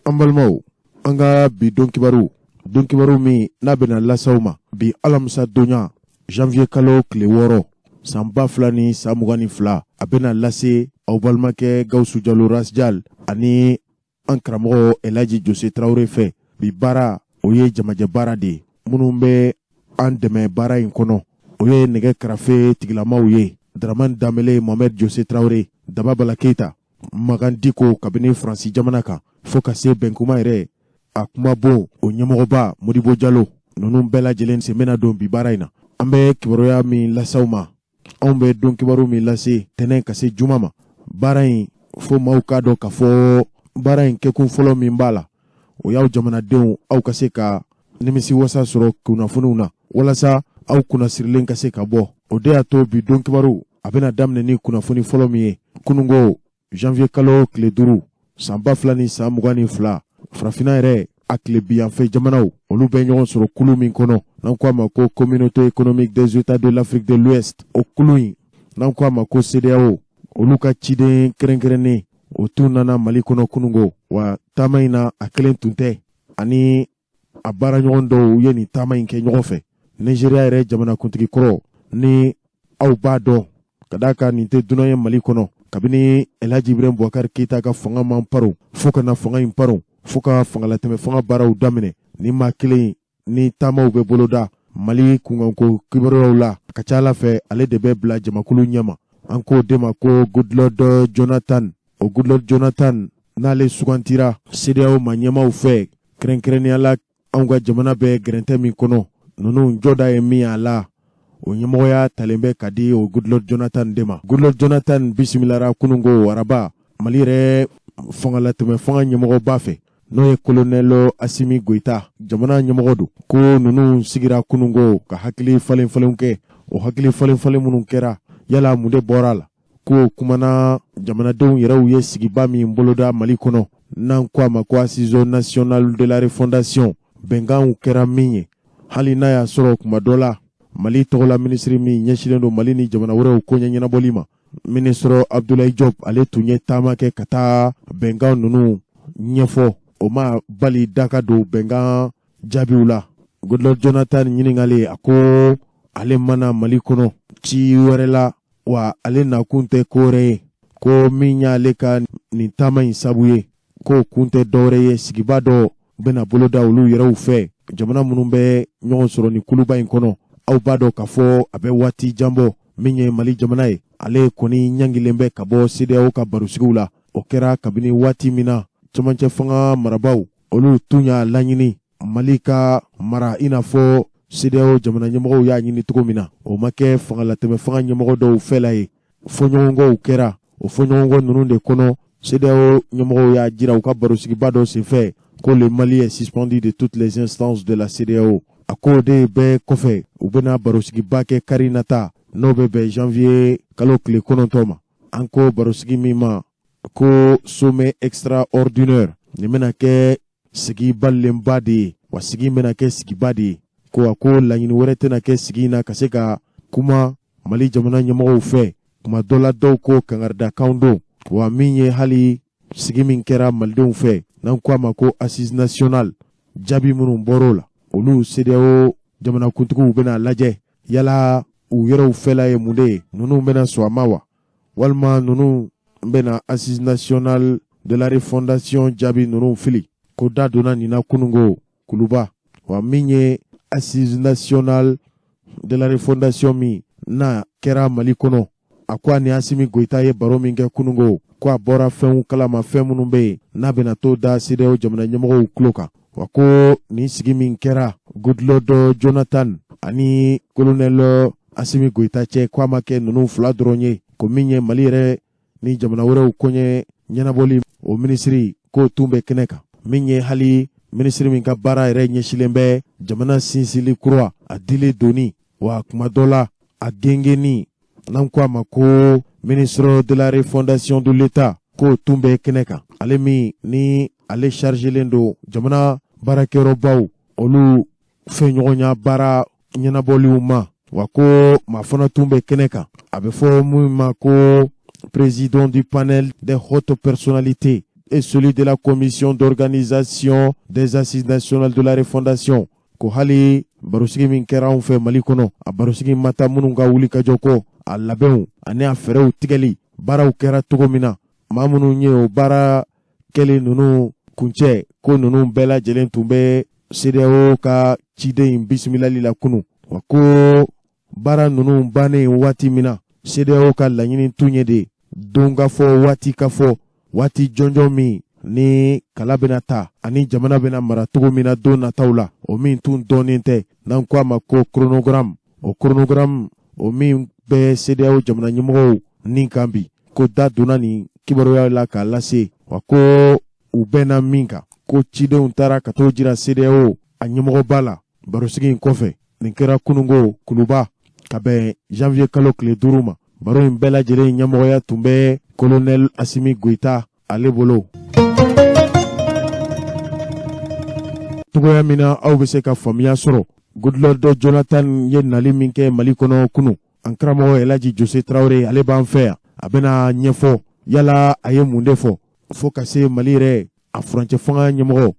An balimaw, an ka bi don kibaru, don kibaru min n'a bɛna lase aw ma bi alamisa donya, janvier kalo tile 6, san 2022, a bɛna lase aw balimakɛ Gawusu Jalo Rasjal ani an karamɔgɔ Elaji Jose Tarawele fɛ. Bi baara, o ye jamajɛ baara de ye. Minnu bɛ an dɛmɛ baara in kɔnɔ, o ye nɛgɛ karafe tigilamaw ye, Dramani Danbele, Mohamed Jose Tarawele, Daba Bala Keyita, Makan Diko kabini Faransi jamana kan, fo ka se Bɛnkuma yɛrɛ a kumabon o ɲɛmɔgɔba Modibo Jalo. Ninnu bɛɛ lajɛlen sen bɛna don bi baara in na. An bɛ kibaruya min lase aw ma, anw bɛ don kibaru min lase tɛnɛn ka se juma ma, baara in, fo maaw k'a dɔn k'a fɔ baara in kɛkun fɔlɔ min b'a la, o y'aw jamanadenw, aw ka se ka nimisi wasa sɔrɔ kunnafoniw na, walasa aw kunnasirilen ka se ka bɔ. O de y'a to bi don kibaru a bɛna daminɛ ni kunnafoni fɔlɔ min ye: kununko janvier kalo tile 5, san 2022, farafinna yɛrɛ a tilebinyanfɛ jamanaw, olu bɛ ɲɔgɔn sɔrɔ kulu min kɔnɔ n'an ko a ma ko Communauté économique des États de l'Afrique de l'Ouest, o kulu in n'an ko a ma ko CEDEAO, olu ka ciden kɛrɛnkɛrɛnnen, o tun nana Mali kɔnɔ kununko. Wa taama in na, a kelen tun tɛ, ani a baaraɲɔgɔn dɔw ye nin taama in kɛ ɲɔgɔn fɛ. Nizeriya yɛrɛ jamanakuntigi kɔrɔ, ni aw b'a dɔn ka d'a kan nin tɛ dunan ye Mali kɔnɔ, kabini Elhaji Ibrahim Boubacar Keita ka fanga man paro fo ka na fanga in paro, fo ka fangalatɛmɛ fanga baaraw daminɛ, ni maa kelen ni taamaw bɛ boloda Mali kunkanko kibaruyaw la, ka ca ala fɛ ale de bɛ bila jamakulu ɲɛma. An k'o de ma ko Goodluck Jonathan. O Goodluck Jonathan, n'ale sugantira CEDEAO ma ɲɛmaw fɛ, kɛrɛnkɛrɛnnenya la anw ka jamana bɛ gɛrɛntɛ min kɔnɔ, ninnu jɔda ye min a la, o ɲɛmɔgɔya talen bɛ ka di o Goodluck Jonathan de ma. Goodluck Jonathan bisimilara kununko araba Mali yɛrɛ fangalatɛmɛ fanga ɲɛmɔgɔba fɛ, n'o ye Kolonɛl Asimi Goyita, jamana ɲɛmɔgɔ don. Ko ninnu sigira kununko ka hakili falen falenw kɛ. O hakili falen falen minnu kɛra, yala mun de bɔra a la? Ko kumana jamanadenw yɛrɛw ye sigiba min boloda Mali kɔnɔ, n'an ko a ma ko Assise nationale de la refondation, bɛnkanw kɛra min ye, hali n'a y'a sɔrɔ kuma dɔ la Mali tɔgɔla minisiri min ɲɛsinnen don Mali ni jamana wɛrɛw koɲɛ ɲɛnabɔli ma, ministre Abdoulaye Diop, ale tun ye taama kɛ ka taa bɛnkan ninnu ɲɛfɔ, o ma bali da ka don bɛnkan jaabiw la. Goodluck Jonathan ɲininkalen, a ko ale mana Mali kɔnɔ ci wɛrɛ la, wa ale nakun tɛ ko wɛrɛ ye. Ko min y'ale ka nin taama in sabu ye, k'o kun tɛ dɔwɛrɛ ye, sigiba dɔ bɛna boloda olu yɛrɛw fɛ, jamana minnu bɛ ɲɔgɔn sɔrɔ nin kuluba in kɔnɔ. Aw b'a dɔn k'a fɔ a bɛ waati jan bɔ, min ye Mali jamana ye, ale kɔni ɲangilen bɛ ka bɔ CEDEAO ka barosigiw la. O kɛra kabini waati min na cɛmancɛ fanga marabaaw, olu tun y'a laɲini Mali ka mara i n'a fɔ CEDEAO jamana ɲɛmɔgɔw y'a ɲini cogo min na. O ma kɛ fangalatɛmɛ fanga ɲɛmɔgɔ dɔw fɛla ye, fɔɲɔgɔnkɔw kɛra. O fɔɲɔgɔnkɔ ninnu de kɔnɔ, CEDEAO ɲɛmɔgɔw y'a jira u ka barosigiba dɔ senfɛ ko le Mali est suspendu de toutes les instances de la CEDEAO. A ko de bɛɛ kɔfɛ, u bɛna barosigiba kɛ kari nata, n'o bɛ bɛn janvier kalo tile 9 ma. An ko barosigi min ma ko sommet extraordinaire, nin bɛna kɛ sigi balilenba de ye, wa sigi bɛna kɛ sigiba de ye. Ko a ko laɲini wɛrɛ tɛna kɛ sigi in na ka se ka kuma Mali jamana ɲɛmɔgɔw fɛ. Kuma dɔ la, dɔw ko kangaridakanw don. Wa min ye hali sigi min kɛra malidenw fɛ, n'an ko a ma ko Assise nationale, jaabi minnu bɔr'o la, olu CEDEAO jamanakuntigiw bɛna lajɛ yala u yɛrɛw fɛla ye mun de ye. Ninnu bɛna sɔn a ma wa, walima ninnu bɛna Assise nationale de la refondation jaabi ninnu fili? Ko da donna nin na kununko Kuluba. Wa min ye Assise nationale de la refondation min n'a kɛra Mali kɔnɔ, a ko a ni Asimi Goyita ye baro min kɛ kununko, ko a bɔra fɛnw kalama, fɛn minnu bɛ yen n'a bɛna to da CEDEAO jamana ɲɛmɔgɔw tulo kan. Wa ko nin sigi min kɛra Goodluck Jonathan ani Colonel Asimi Goyita cɛ, ko a ma kɛ ninnu fila dɔrɔn ye. Ko min ye Mali yɛrɛ ni jamana wɛrɛw koɲɛ ɲɛnabɔli o minisiri, k'o tun bɛ kɛnɛ kan. Min ye hali minisiri min ka baara yɛrɛ ɲɛsilen bɛ jamana sinsili kura a dili donni, wa kuma dɔ la a gengenni, n'an ko a ma ko ministre de la refondation de l'État, k'o tun bɛ kɛnɛ kan, ale min ni ale chargelen don jamana baarakɛyɔrɔbaw, olu fɛnɲɔgɔnya baara ɲɛnabɔliw ma. Wa ko maa fana tun bɛ kɛnɛ kan, a bɛ fɔ min ma ko président du panel des hautes personnalités. Et celui de la commission d'organisation des assises nationales de la refondation. Ko hali barosigi min kɛra anw fɛ Mali kɔnɔ, a barosigi ma taa minnu ka wulikajɔ kɔ, a labɛnw ani a fɛɛrɛw tigɛli baaraw kɛra cogo min na, maa minnu ye o baara kɛlen ninnu kuncɛ, ko ninnu bɛɛ lajɛlen tun bɛ CEDEAO ka ciden in bisimilali la kunun. Wa ko baara ninnu bannen waati min na, CEDEAO ka laɲini tun ye de don ka fɔ, waati ka fɔ, waati jɔnjɔn min ni kala bɛna ta ani jamana bɛna mara cogo min na don nataw la, o min tun dɔnnen tɛ, n'an ko a ma ko chronogramme. O chronogramme o min bɛ CEDEAO jamana ɲɛmɔgɔw ni kan bi, ko da donna nin kibaruya la k'a lase. Wa ko u bɛnna min kan, ko cidenw taara ka t'o jira CEDEAO a ɲɛmɔgɔba la barosigi in kɔfɛ. Nin kɛra kunungo Kuluba ka bɛn janvier kalo tile 5 ma. Baro in bɛɛ lajɛlen ɲɛmɔgɔya tun bɛ colonel Asimi Goyita ale bolo. Cogoya min na aw bɛ se ka faamuya sɔrɔ, Goodluck Jonathan ye nali min kɛ Mali kɔnɔ kunun, an karamɔgɔ Elaji Jose Tarawele, ale b'an fɛ yan, a bɛna ɲɛfɔ yala a ye mun de fɔ fo ka se Mali yɛrɛ a furancɛ fanga ɲɛmɔgɔ.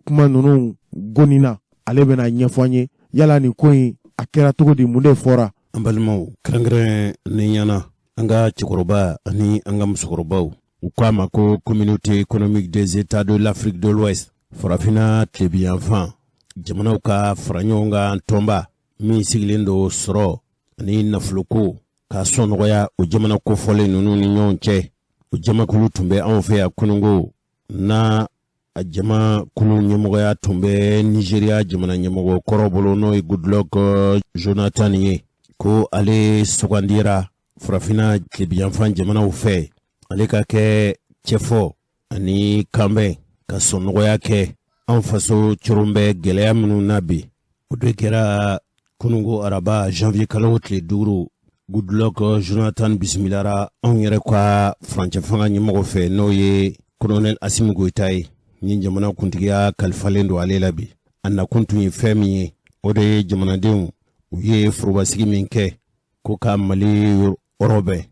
Kuma ninnu goni na, ale bɛna ɲɛfɔ an ye yala nin ko in a kɛra cogo di, mun de fɔra. An balimaw, kɛrɛnkɛrɛn ni ɲɛna an ka cɛkɔrɔba ani an ka musokɔrɔbaw, u ko a ma ko Communauté économique des États de l'Afrique de l'Ouest, Farafinna tilebinyanfan jamanaw ka fara ɲɔgɔn kan tɔnba min sigilen don sɔrɔ ani nafoloko ka sɔnɔgɔya o jamana kofɔlen ninnu ni ɲɔgɔn cɛ. O jamakulu tun bɛ anw fɛ yan kunungo, n'a a jamakulu ɲɛmɔgɔya tun bɛ Nizeriya jamana ɲɛmɔgɔ kɔrɔ bolo, n'o ye Goodluck Jonathan ye. Ko ale sugandira Farafinna tilebinyanfan jamanaw fɛ, ale ka kɛ cɛfɔ ani kanbɛn ka sɔnnɔgɔya kɛ an faso coron bɛ gɛlɛya minnu na bi. O de kɛra kunungo araba janvier kalo tile 5. Goodluck Jonathan bisimilara anw yɛrɛ ka furancɛ fanga ɲɛmɔgɔ fɛ, n'o ye colonel Asimi Goyita ye, ni jamana kuntigiya kalifalen don ale la bi. A nakun tun ye fɛn min ye, o de ye jamanadenw u ye forobasigi min kɛ ko ka Mali rɔbɛn,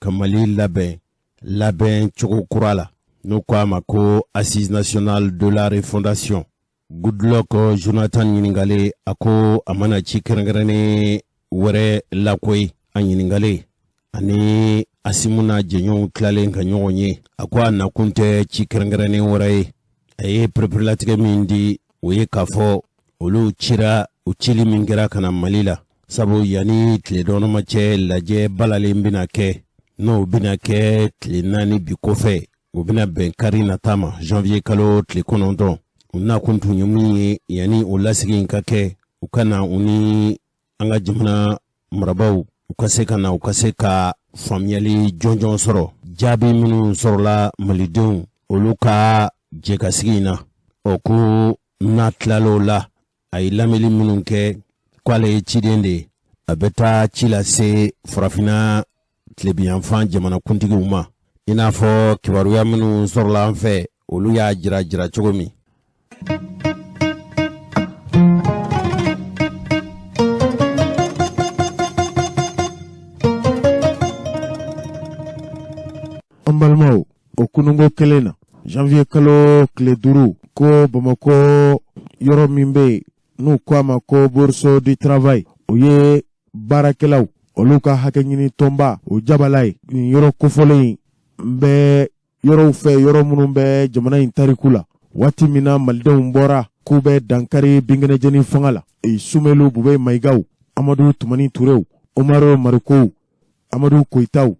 ka Mali labɛn labɛn cogo kura la, n'o ko a ma ko Assise nationale de la refondation. Goodluck Jonathan ɲininkalen, a ko a mana ci kɛrɛnkɛrɛnnen wɛrɛ la koyi. A ɲininkalen ani Asimu n'a jɛɲɔgɔnw tilalen ka ɲɔgɔn ye, a ko a nakun tɛ ci kɛrɛnkɛrɛnnen wɛrɛ ye. A ye pereperelatigɛ min di, o ye k'a fɔ olu cira, u cili min kɛra ka na Mali la, sabu yanni tile dɔɔnɔma cɛ, lajɛ balalen bɛna kɛ, n'o bɛna kɛ tile 4 bi kɔfɛ, o bɛna bɛn kari nata ma, janvier kalo tile 9. U nakun tun ye mun ye, yanni o lasigi in ka kɛ, u ka na u ni an ka jamana marabaaw, u ka se ka na, u ka se ka faamuyali jɔnjɔn sɔrɔ jaabi minnu sɔrɔla malidenw olu ka jɛkasigi in na. Ɔ ko n'a tilal'o la, a ye lamɛnni minnu kɛ, k'ale ye ciden de ye, a bɛ taa ci lase Farafinna tilebinyanfan jamanakuntigiw ma, i n'a fɔ kibaruya minnu sɔrɔla an fɛ, olu y'a jira jira cogo min. An balimaw, o kununko kelen na, janvier kalo tile 5, ko Bamakɔ yɔrɔ min bɛ yen n'u ko a ma ko Bourse du Travail, o ye baarakɛlaw olu ka hakɛ ɲini tɔnba o jabala ye. Nin yɔrɔ kofɔlen in bɛ yɔrɔw fɛ, yɔrɔ minnu bɛ jamana in tariku la, waati min na malidenw bɔra k'u bɛ dankari binkɛnɛjeni fanga la, Sumelu Bube Mayigaw, Amadu Tumani Turew, Umaru Marikow, Amadu Koyitaw,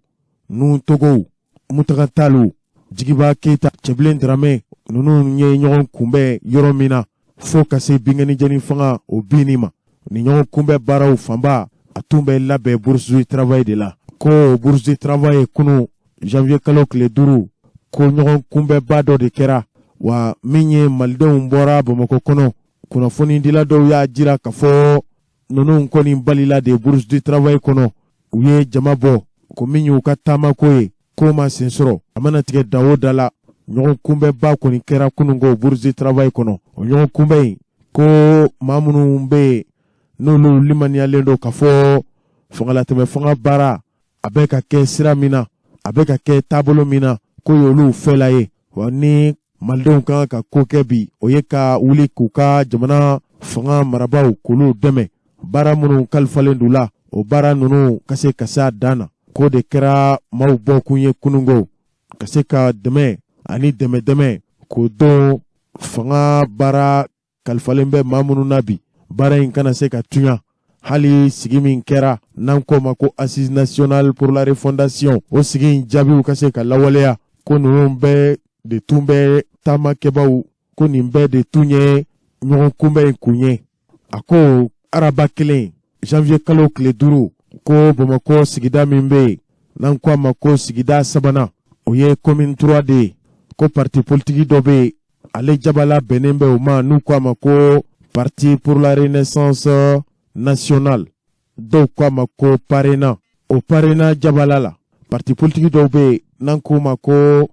Nuhu Togow, Mutaga Taliw, Jigiba Keyita, Cɛbilen Daramɛ, ninnu ye ɲɔgɔn kunbɛn yɔrɔ min na fo ka se binkɛnɛjeni fanga o binni ma. Ni ɲɔgɔn kunbɛn baaraw fanba, a tun bɛ labɛn Bourse du Travail de la. Ko Bourse du Travail kunu janvier kalo tile 5, ko ɲɔgɔn kunbɛnba dɔ de kɛra, wa min ye malidenw bɔra Bamakɔ kɔnɔ, kunnafonidila dɔw y'a jira k'a fɔ ninnu kɔni balila de Bourse du Travail kɔnɔ. U ye jama bɔ, ko min y'u ka taamako ye, k'o ma sen sɔrɔ. A mana tigɛ da o da la, ɲɔgɔn kunbɛnba kɔni kɛra kununko Bourse du Travail kɔnɔ. O ɲɔgɔn kunbɛn in, ko maa minnu bɛ yen n'olu limaniyalen don k'a fɔ fangalatɛmɛ fanga baara a bɛ ka kɛ sira min na, a bɛ ka kɛ taabolo min na, k'o y'olu fɛla ye. Wa ni malidenw kan ka ko kɛ bi, o ye ka wuli k'u ka jamana fanga marabaaw k'olu dɛmɛ baara minnu kalifalen d'u la, o baara ninnu ka se ka se a dan na. K'o de kɛra maaw bɔkun ye kununko, ka se ka dɛmɛ ani dɛmɛ dɛmɛ k'o don fanga baara kalifalen bɛ maa minnu na bi, baara in kana se ka tunya. Hali sigi min kɛra n'an k'o ma ko Assise nationale pour la refondation, o sigi in jaabiw ka se ka lawaleya. Ko ninnu bɛɛ de tun bɛ taamakɛbaw, ko nin bɛɛ de tun ye ɲɔgɔn kunbɛn in kun ye. A ko araba kelen, janvier kalo tile 5, ko Bamakɔ sigida min bɛ yen n'an ko a ma ko sigida sabanan, o ye commune 3 de ye, ko parti politique dɔ bɛ yen, ale jabala bɛnnen bɛ o ma, n'u ko a ma ko Parti pour la Renaissance nationale, dɔw ko a ma ko PARENA. O PARENA jabala la, parti politique dɔw bɛ yen n'an k'o ma ko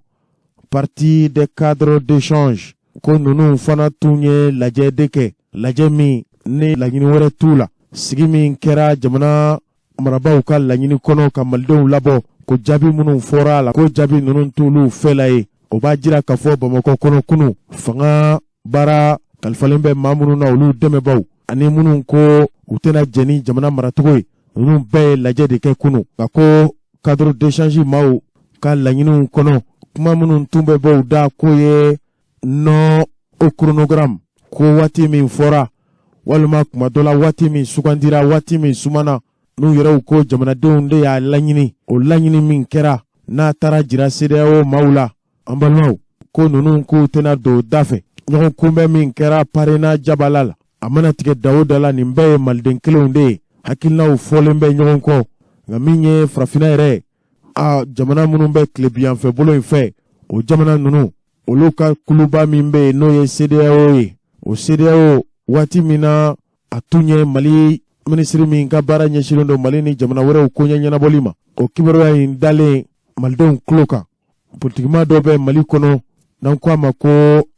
Parti des cadres d'échange, ko ninnu fana tun ye lajɛ de kɛ, lajɛ min ni laɲini wɛrɛ t'u la, sigi min kɛra jamana marabaaw ka laɲini kɔnɔ ka malidenw labɔ, ko jaabi minnu fɔra a la, ko jaabi ninnu t'olu fɛla ye. O b'a jira k'a fɔ Bamakɔ kɔnɔ kunu, fanga baara kalifalen bɛ maa minnu na, olu dɛmɛbaw ani minnu ko u tɛna jɛn ni jamana maracogo ye, ninnu bɛɛ ye lajɛ de kɛ kunu. Nka ko cadre d'échange maaw ka laɲiniw kɔnɔ, kuma minnu tun bɛ bɔ u da, k'o ye non au chronogramme, ko waati min fɔra walima kuma dɔ la waati min sugandira, waati min sumana, n'u yɛrɛw ko jamanadenw de y'a laɲini, o laɲini min kɛra n'a taara jira CEDEAO maaw la, an balimaw, ko ninnu k'u tɛna don da fɛ. Ɲɔgɔn kunbɛn min kɛra PARENA jabala la, a mana tigɛ da o da la, nin bɛɛ ye maliden kelenw de ye, hakilinaw fɔlen bɛ ɲɔgɔn kɔ. Nka min ye farafinna yɛrɛ a jamana minnu bɛ tilebiyanfɛ bolo in fɛ, o jamana ninnu, olu ka kuluba min bɛ yen n'o ye CEDEAO ye, o CEDEAO, waati min na a tun ye Mali minisiri min ka baara ɲɛsinnen don Mali ni jamana wɛrɛw koɲɛ ɲɛnabɔli ma, o kibaruya in dalen malidenw tulo kan, politikima dɔ bɛ Mali kɔnɔ n'an ko a ma ko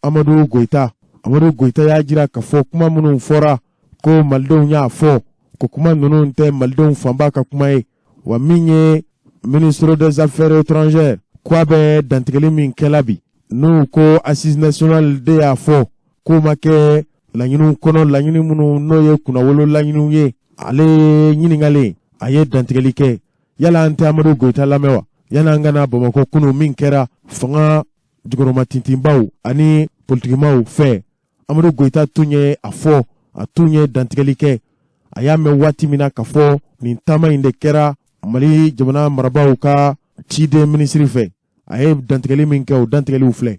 Amadu Goyita, Amadu Goyita y'a jira k'a fɔ kuma minnu fɔra ko malidenw y'a fɔ, ko kuma ninnu tɛ malidenw fanba ka kuma ye. Wa min ye ministre des Affaires étrangères, ko a bɛ dantigɛli min kɛla bi, n'u ko Assise nationale de y'a fɔ k'o ma kɛ laɲiniw kɔnɔ, laɲini minnu n'o ye kunnawolo laɲiniw ye, ale ɲininkalen, a ye dantigɛli kɛ. Yala an tɛ Amadu Goyita lamɛn wa? Yala an kana Bamakɔ kunu min kɛra fanga jukɔrɔmatintinbaw ani politikimaw fɛ, Amadu Goyita tun ye a fɔ, a tun ye dantigɛli kɛ. A y'a mɛn waati min na k'a fɔ nin taama in de kɛra Mali jamana marabaaw ka ciden minisiri fɛ, a ye dantigɛli min kɛ, o dantigɛliw filɛ.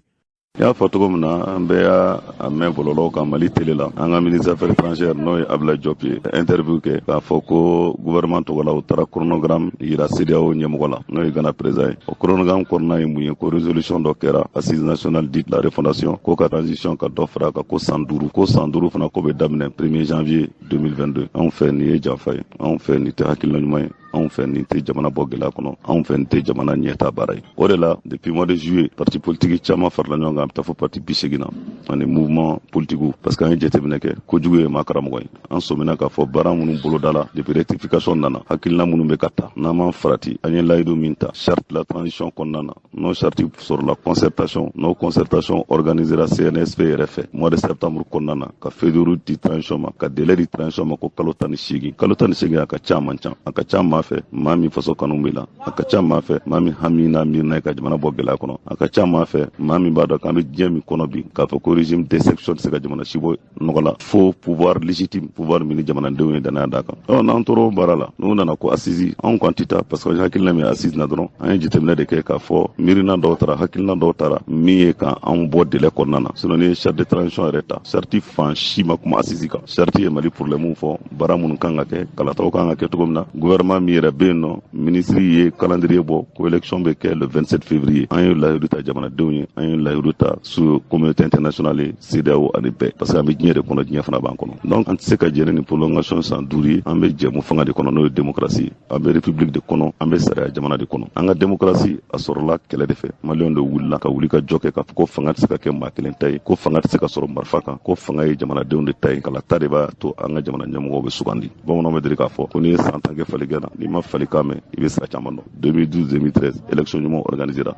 I y'a fɔ cogo min na, an bɛɛ y'a mɛn bɔlɔlɔw kan, Mali télé la, an ka ministre Affaires étrangères, n'o ye Abdoulaye Diop ye, interview kɛ k'a fɔ ko gouvernement tɔgɔ la, u taara chronogramme yira CEDEAO ɲɛmɔgɔ la, n'o ye Ghana président ye. O chronogramme kɔnɔna ye mun ye? Ko résolution dɔ kɛra, Assise nationale dite la refondation, ko ka transition ka dɔ fara kan ko san 5, ko san 5 fana ko bɛ daminɛ 1er janvier 2022. Anw fɛ, nin ye janfa ye. Anw fɛ, nin tɛ hakilina ɲuman ye. Anw fɛ, nin tɛ jamana bɔ gɛlɛya kɔnɔ. Anw fɛ, nin tɛ jamana ɲɛta baara ye. O de la, depuis mois de juillet, parti politique caman farala ɲɔgɔn kan, a bɛ taa fɔ parti 80 na, ani mouvement politique, parce que an ye jateminɛ kɛ, kojugu ye maa karamɔgɔ ye. An sɔmina k'a fɔ baara minnu bolodala depuis rectification nana, hakilina minnu bɛ ka ta, n'an m'an farati, an ye layidu min ta charte la transition kɔnɔna na, n'o charte sɔrɔla concertation, n'o concertation organisera CNSP yɛrɛ fɛ mois de septembre kɔnɔna na, ka feuille de route di transition ma, ka délai di transition ma, ko kalo 18, kalo 18, a ka ca, a man ca. A ka ca maa fɛ, maa min faso kanu b'i la. A ka ca maa fɛ, maa min hami n'a miirina ka jamana bɔ gɛlɛya kɔnɔ. A ka ca maa fɛ, maa min b'a dɔn k'an bɛ diɲɛ min kɔnɔ bi, k'a fɔ ko régime d'exception tɛ se ka jamana si bɔ nɔgɔ la fo pouvoir légitime, pouvoir min ni jamanadenw ye danaya d'a kan. Ɔ, n'an tora o baara la, n'u nana ko assise, anw ko an tɛ taa, parce que hakilina min ye assise na dɔrɔn, an ye jateminɛ de kɛ k'a fɔ miirina dɔw tara, hakilina dɔw tara min ye ka anw bɔ délai kɔnɔna na. Sinon, n'i ye charte de transition yɛrɛ ta, charte fan si ma kuma assise kan. Charte ye Mali problème fɔ, baara minnu kan ka kɛ, kalataw kan ka kɛ cogo min na. Gouvernement min yɛrɛ bɛ yen nɔ, ministre ye calendrier bɔ ko élection bɛ kɛ le 27 février. An ye layidu ta jamanadenw ye, an ye layidu ta sur communauté internationale ye, CEDEAO ani bɛɛ, parce que an bɛ diɲɛ de kɔnɔ, diɲɛ fana b'an kɔnɔ. Donc an tɛ se ka jɛn ni prolongation san 5 ye. An bɛ jɛmu fanga de kɔnɔ, n'o ye démocratie. An bɛ république de kɔnɔ, an bɛ sariya jamana de kɔnɔ. An ka démocratie, a sɔrɔla kɛlɛ de fɛ. Maliyɛnw de wulila ka wuli ka jɔ kɛ k'a fɔ ko fanga tɛ se ka kɛ maa kelen ta ye, ko fanga tɛ se ka sɔrɔ marifa kan, ko fanga ye jamanadenw de ta ye, kalata de b'a to an ka jamana ɲɛmɔgɔw bɛ sugandi. Bamananw bɛ deli k'a fɔ ko n'i ye san 10 kɛ falikɛ na, n'i ma falikan mɛn, i bɛ sira caman dɔn. 2012, 2013, élection ɲuman organisera.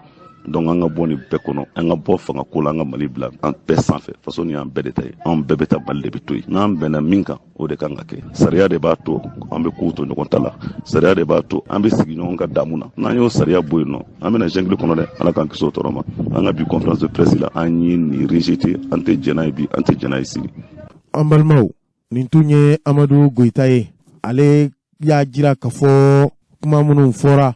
Donc an ka bɔ nin bɛɛ kɔnɔ, an ka bɔ fanga ko la, an ka Mali bila an bɛɛ sanfɛ. Faso nin y'an bɛɛ de ta ye, anw bɛɛ bɛ taa, Mali de bɛ to yen. N'an bɛnna min kan, o de kan ka kɛ. Sariya de b'a to an bɛ kow to ɲɔgɔn ta la, sariya de b'a to an bɛ sigi ɲɔgɔn ka damu na. N'an y'o sariya bɔ yen nɔ, an bɛna jungle kɔnɔ dɛ. Ala k'an kisi o tɔɔrɔ ma. An ka bi conférence de presse la, an ye nin rejeté. An tɛ jɛn n'a ye bi, an tɛ jɛn n'a ye sini. An balimaw, nin tun ye Amadu Goyita ye. Ale y'a jira k'a fɔ kuma minnu fɔra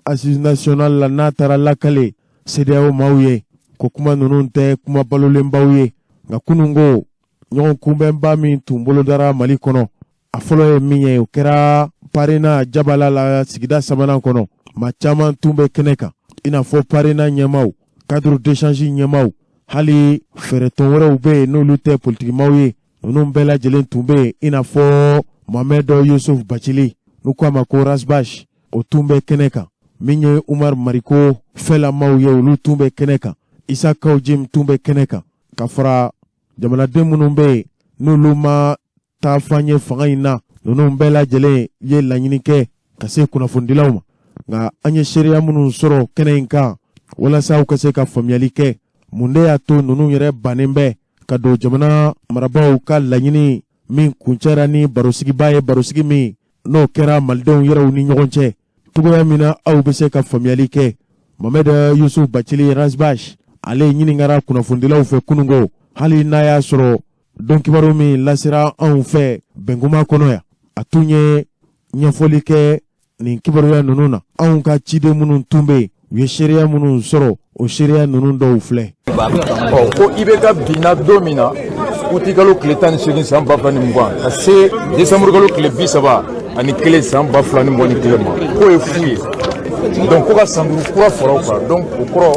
assise nationale la, n'a taara lakale CEDEAO maaw ye, ko kuma ninnu tɛ kuma balolenbaw ye. Nka kununko ɲɔgɔn kunbɛnba min tun bolodara Mali kɔnɔ, a fɔlɔ ye min ye, o kɛra Parena jabala la, sigida sabanan kɔnɔ. Maa caman tun bɛ kɛnɛ kan, i n'a fɔ Parena ɲɛmaw, cadre d'échange ɲɛmaw, hali fɛɛrɛtɔn wɛrɛw bɛ yen n'olu tɛ politikimaw ye, ninnu bɛɛ lajɛlen tun bɛ yen, i n'a fɔ Mohamed Yusuf Bacili, n'u ko a ma ko Ras Bath, o tun bɛ kɛnɛ kan. Min ye Umar Mariko fɛlamaw ye, olu tun bɛ kɛnɛ kan. Isa Kaw Jim tun bɛ kɛnɛ kan, ka fara jamanaden minnu bɛ yen n'olu ma taa fan ye fanga in na. Ninnu bɛɛ lajɛlen ye laɲini kɛ ka se kunnafonidilaw ma. Nka an ye seereya minnu sɔrɔ kɛnɛ in kan, walasa aw ka se ka faamuyali kɛ mun de y'a to ninnu yɛrɛ bannen bɛ ka don jamana marabaaw ka laɲini min kuncɛra ni barosigiba ye, barosigi min n'o kɛra malidenw yɛrɛw ni ɲɔgɔn cɛ, cogoya min na aw bɛ se ka faamuyali kɛ. Mohamed Yusuf Bacili Ras Bath, ale ɲininkara kunnafonidilaw fɛ kununko, hali n'a y'a sɔrɔ don kibaru min lasera anw fɛ bɛnkuma kɔnɔ yan, a tun ye ɲɛfɔli kɛ nin kibaruya ninnu na. Anw ka ciden minnu tun bɛ yen, u ye seereya minnu sɔrɔ, o seereya ninnu dɔw filɛ. Ɔ, ko IBK binna don min na, utikalo tile 18 san 2020 ka se desanburukalo tile 31 san 2021 ma, k'o ye fu ye. Donc ko ka san 5 kura fara o kan. Donc o kɔrɔ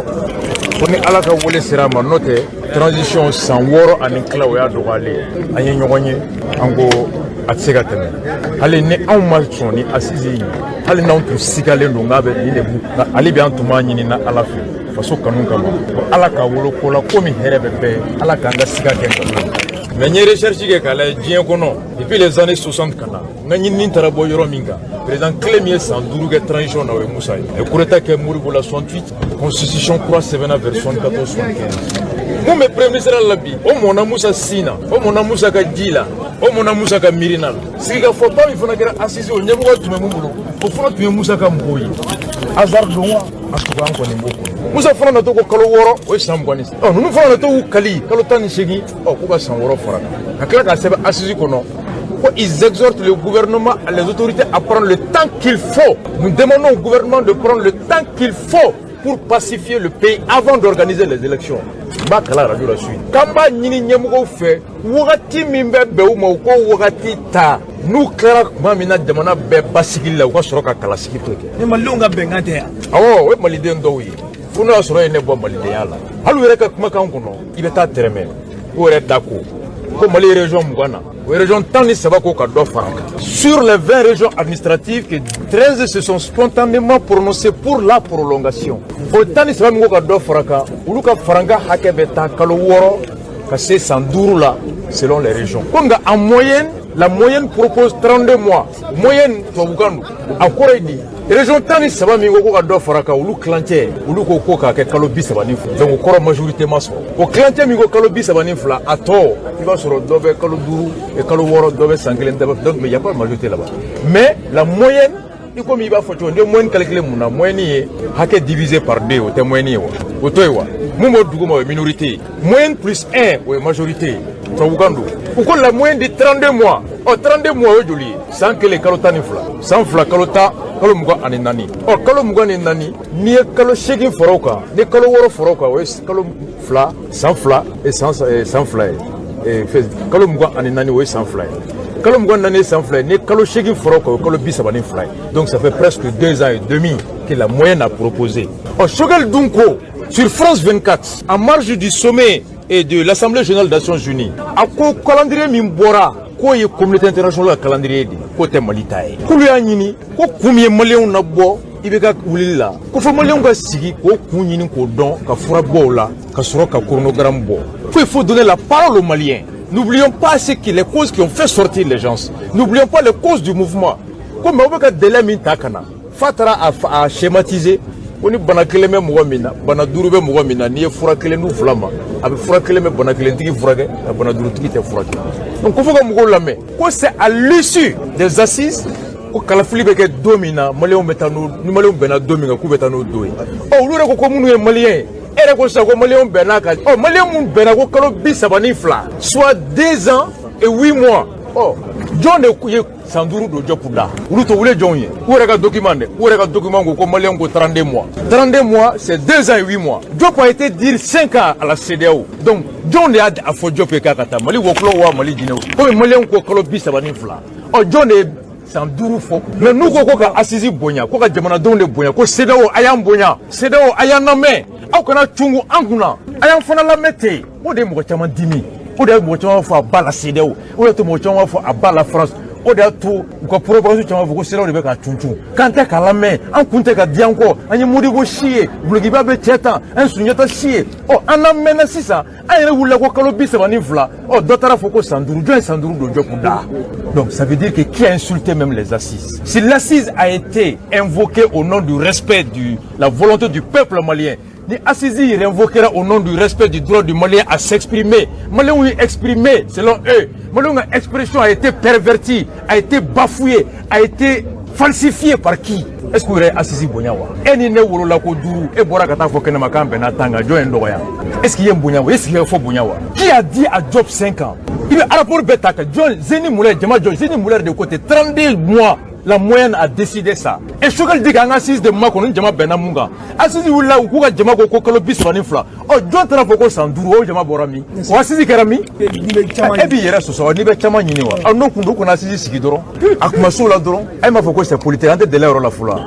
ko ni Ala ka wele sera a ma, n'o tɛ transition san 6 ani tila, o y'a dɔgɔyalen ye. An ye ɲɔgɔn ye, an ko a tɛ se ka tɛmɛ. Hali ni anw ma sɔn ni assise in ye, hali n'anw tun sigalen don k'a bɛ nin de bu, nka hali bi an tun b'a ɲini na Ala fɛ, faso kanu kama, ko Ala k'a wolo ko la ko min hɛrɛ bɛ bɛɛ ye, Ala k'an ka siga kɛ nkalon ye. Mais n ye recherche kɛ k'a lajɛ diɲɛ kɔnɔ depuis les années 60 ka na, n ka ɲinini taara bɔ yɔrɔ min kan, président kelen min ye san 5 kɛ transition na, o ye Musa ye. A ye coup d'état kɛ Modibo la 68, constitution kura sɛbɛnna vers 74, 75. Mun bɛ premier ministre la bi, o mɔnna Musa sin na, o mɔnna Musa ka ji la, o mɔnna Musa ka miirina la. Sigikafɔba min fana kɛra assise, o ɲɛmɔgɔ tun bɛ mun bolo? O fana tun ye Musa ka mɔgɔw ye. Hasard don wa? En tout cas, an kɔni b'o kɔnɔ. Musa fana natɔ ko kalo 6, o ye san 20 ni ɔ, ninnu fana natɔ y'u kali kalo 18, ɔ, k'u ka san 6 fara kan, ka tila k'a sɛbɛn assise kɔnɔ ko ils exhortent le gouvernement, les autorités à prendre le temps qu'il faut. Nous demandons au gouvernement de prendre le temps qu'il faut pour pacifier le pays avant d'organiser les élections. N b'a kalan radio la suite. K'an b'a ɲini ɲɛmɔgɔw fɛ, wagati min bɛ bɛn u ma, u k'o wagati ta. N'u tilara tuma min na jamana bɛɛ basigili la, u ka sɔrɔ ka kalasigi to kɛ. Ni malidenw ka bɛnkan tɛ yan? Awɔ, o ye maliden dɔw ye. Fo n'o y'a sɔrɔ e ye ne bɔ malidenya la. Hali u yɛrɛ ka kumakan kɔnɔ, i bɛ taa tɛrɛmɛ. U yɛrɛ da ko ko Mali région 20 na, o région 13 ko ka dɔ fara kan. Sur les 20 régions administratives, que 13 se sont spontanément prononcées pour la prolongation. O 13 min ko ka dɔ fara kan, olu ka farankan hakɛ bɛ taa kalo 6 ka se san 5 la selon les régions. Ko nka en moyenne, la moyenne propose 32 mois. Moyenne tubabukan don. A kɔrɔ ye di? Région 13 min ko ka dɔ fara kan, olu tilancɛ, olu ko ko k'a kɛ kalo 32. Donc o kɔrɔ majorité ma sɔrɔ. O tilancɛ min ko kalo 32, a tɔ i b'a sɔrɔ dɔ bɛ kalo 5, kalo 6, dɔ bɛ san kelen, dɔ bɛ, donc mais il y a pas de majorité là-bas. Mais la moyenne, i komi i b'a fɔ cogo, n'i ye moyenne calculer mun na? Moyenne ye hakɛ divisé par 2, o tɛ moyenne ye wa? O to ye wa? Mun b'o duguma, o ye minorité ye. Moyenne plus 1, o ye majorité ye. Tubabukan don. U ko la moyenne de 32 mois. Ɔ, 32 mois, o ye joli ye? San kelen kalo 12, san 2 kalo 10, kalo 24. Ɔ, kalo 24, n'i ye kalo 8 fara o kan, ni kalo 6 fara o kan, o ye kalo 2, san 2 et san 2 ye. Kalo 24, o ye san 2 ye. Kalo 24 ye san 2 ye. Ni kalo 8 fara o kan, o ye kalo 32 ye. Donc ça fait presque 2 ans et demi que la moyenne a proposé. Ɔ, Choguel dun ko sur France 24, en marge du sommet et de l'Assemblée générale des Nations Unies, a ko calendrier min bɔra, k'o ye communauté internationale ka calendrier de ye, k'o tɛ Mali ta ye. K'olu y'a ɲini ko kun min ye maliyɛnw nabɔ i bɛ ka wulili la, ko fɔ maliyɛnw ka sigi k'o kun ɲini k'o dɔn, ka fura bɔ o la, ka sɔrɔ ka chronogramme bɔ. Ko il faut donner la parole aux Maliens. N'oublions pas ce qui les causes qui ont fait sortir les gens. N'oublions pas les causes du mouvement. Ko mais u bɛ ka délai min ta ka na, f'a taara a schématiser. Ko ni bana kelen bɛ mɔgɔ min na, bana duuru bɛ mɔgɔ min na, n'i ye fura kelen d'u fila ma, a bɛ fura kelen bɛ bana kelentigi furakɛ, nka bana duurutigi tɛ furakɛ. Donc ko fo ka mɔgɔw lamɛn ko c'est à l'issue des assises, ko kalafili bɛ kɛ don min na, maliyɛnw bɛ taa n'o, ni maliyɛnw bɛnna don min kan, k'u bɛ taa n'o don ye. Ɔ, olu yɛrɛ ko ko minnu ye maliyɛn ye, e yɛrɛ ko sisan ko maliyɛnw bɛnna kan. Ɔ, maliyɛn mun bɛnna ko kalo 32, soit 2 ans et 8 mois? Ɔ, jɔn de ye san 5 don Diop da? Olu to wule jɔnw ye? U yɛrɛ ka document dɛ, u yɛrɛ ka document ko ko maliyɛnw ko 32 mois. 32 mois, c'est 2 ans et 8 mois. Diop a été dire 5 ans à la CEDEAO. Donc jɔn de y'a fɔ Diop ye k'a ka taa Mali wɔkulɔ wa Mali jinɛw? Komi maliyɛnw ko kalo 32, ɔ, jɔn de ye san 5 fɔ? Mais n'u ko ko ka assise bonya, ko ka jamanadenw de bonya, ko CEDEAO a y'an bonya, CEDEAO a y'an lamɛn, aw kana cungu an kunna, a y'an fana lamɛn ten. O de ye mɔgɔ caman dimi, o de ye mɔgɔ caman fɔ à bas la CEDEAO, o de y'a to mɔgɔ caman fɔ à bas la France, o de y'a to u ka propagande caman fɔ ko CEDEAO de bɛ ka cuncun, k'an tɛ k'a lamɛn, an kun tɛ ka di an kɔ, an ye Modibo si ye, Gulokiba bɛ cɛ tan, an ye Sunjata si ye. Ɔ, an lamɛnna sisan, an yɛrɛ wulila ko kalo 32. Ɔ, dɔ taara fɔ ko san 5. Jɔn ye san 5 don Diop da? Donc ça veut dire que qui a insulté même les assises? Si l'assise a été invoquée au nom du respect de la volonté du peuple malien, ni assise invoquera au nom du respect du droit du Malien à s'exprimer, Maliens ont exprimé selon eux, Maliens expression a été pervertie, a été bafouée, a été falsifiée par qui? Est-ce que vous avez assise bonya wa? E ni ne wolola ko duuru, e bɔra ka taa fɔ kɛnɛma k'an bɛnna tan kan, jɔn ye n dɔgɔya? Est-ce qu'il ye n bonya wa? Est-ce qu'il ye fɔ bonya wa? Qui a dit à Diop 5 ans? I bɛ rapport bɛɛ ta ka jɔn Zeni Moulay jama jɔn Zeni Moulay de côté 32 mois, la moyenne a décidé ça. Et Choguel dit qu'an ka assise de makɔnɔ, ni jama bɛnna mun kan? Assise wulila, u k'u ka jama ko ko kalo 32. Ɔ, jɔn taara fɔ ko san 5? O jama bɔra min? O assise kɛra min? E b'i yɛrɛ sɔsɔ, n'i bɛ caman ɲini wa? Ɔ, n'o kun don, u kana assise sigi dɔrɔn, a kuma so la dɔrɔn. E m'a fɔ ko c'est politique, an tɛ délai yɔrɔ la fɔlɔ.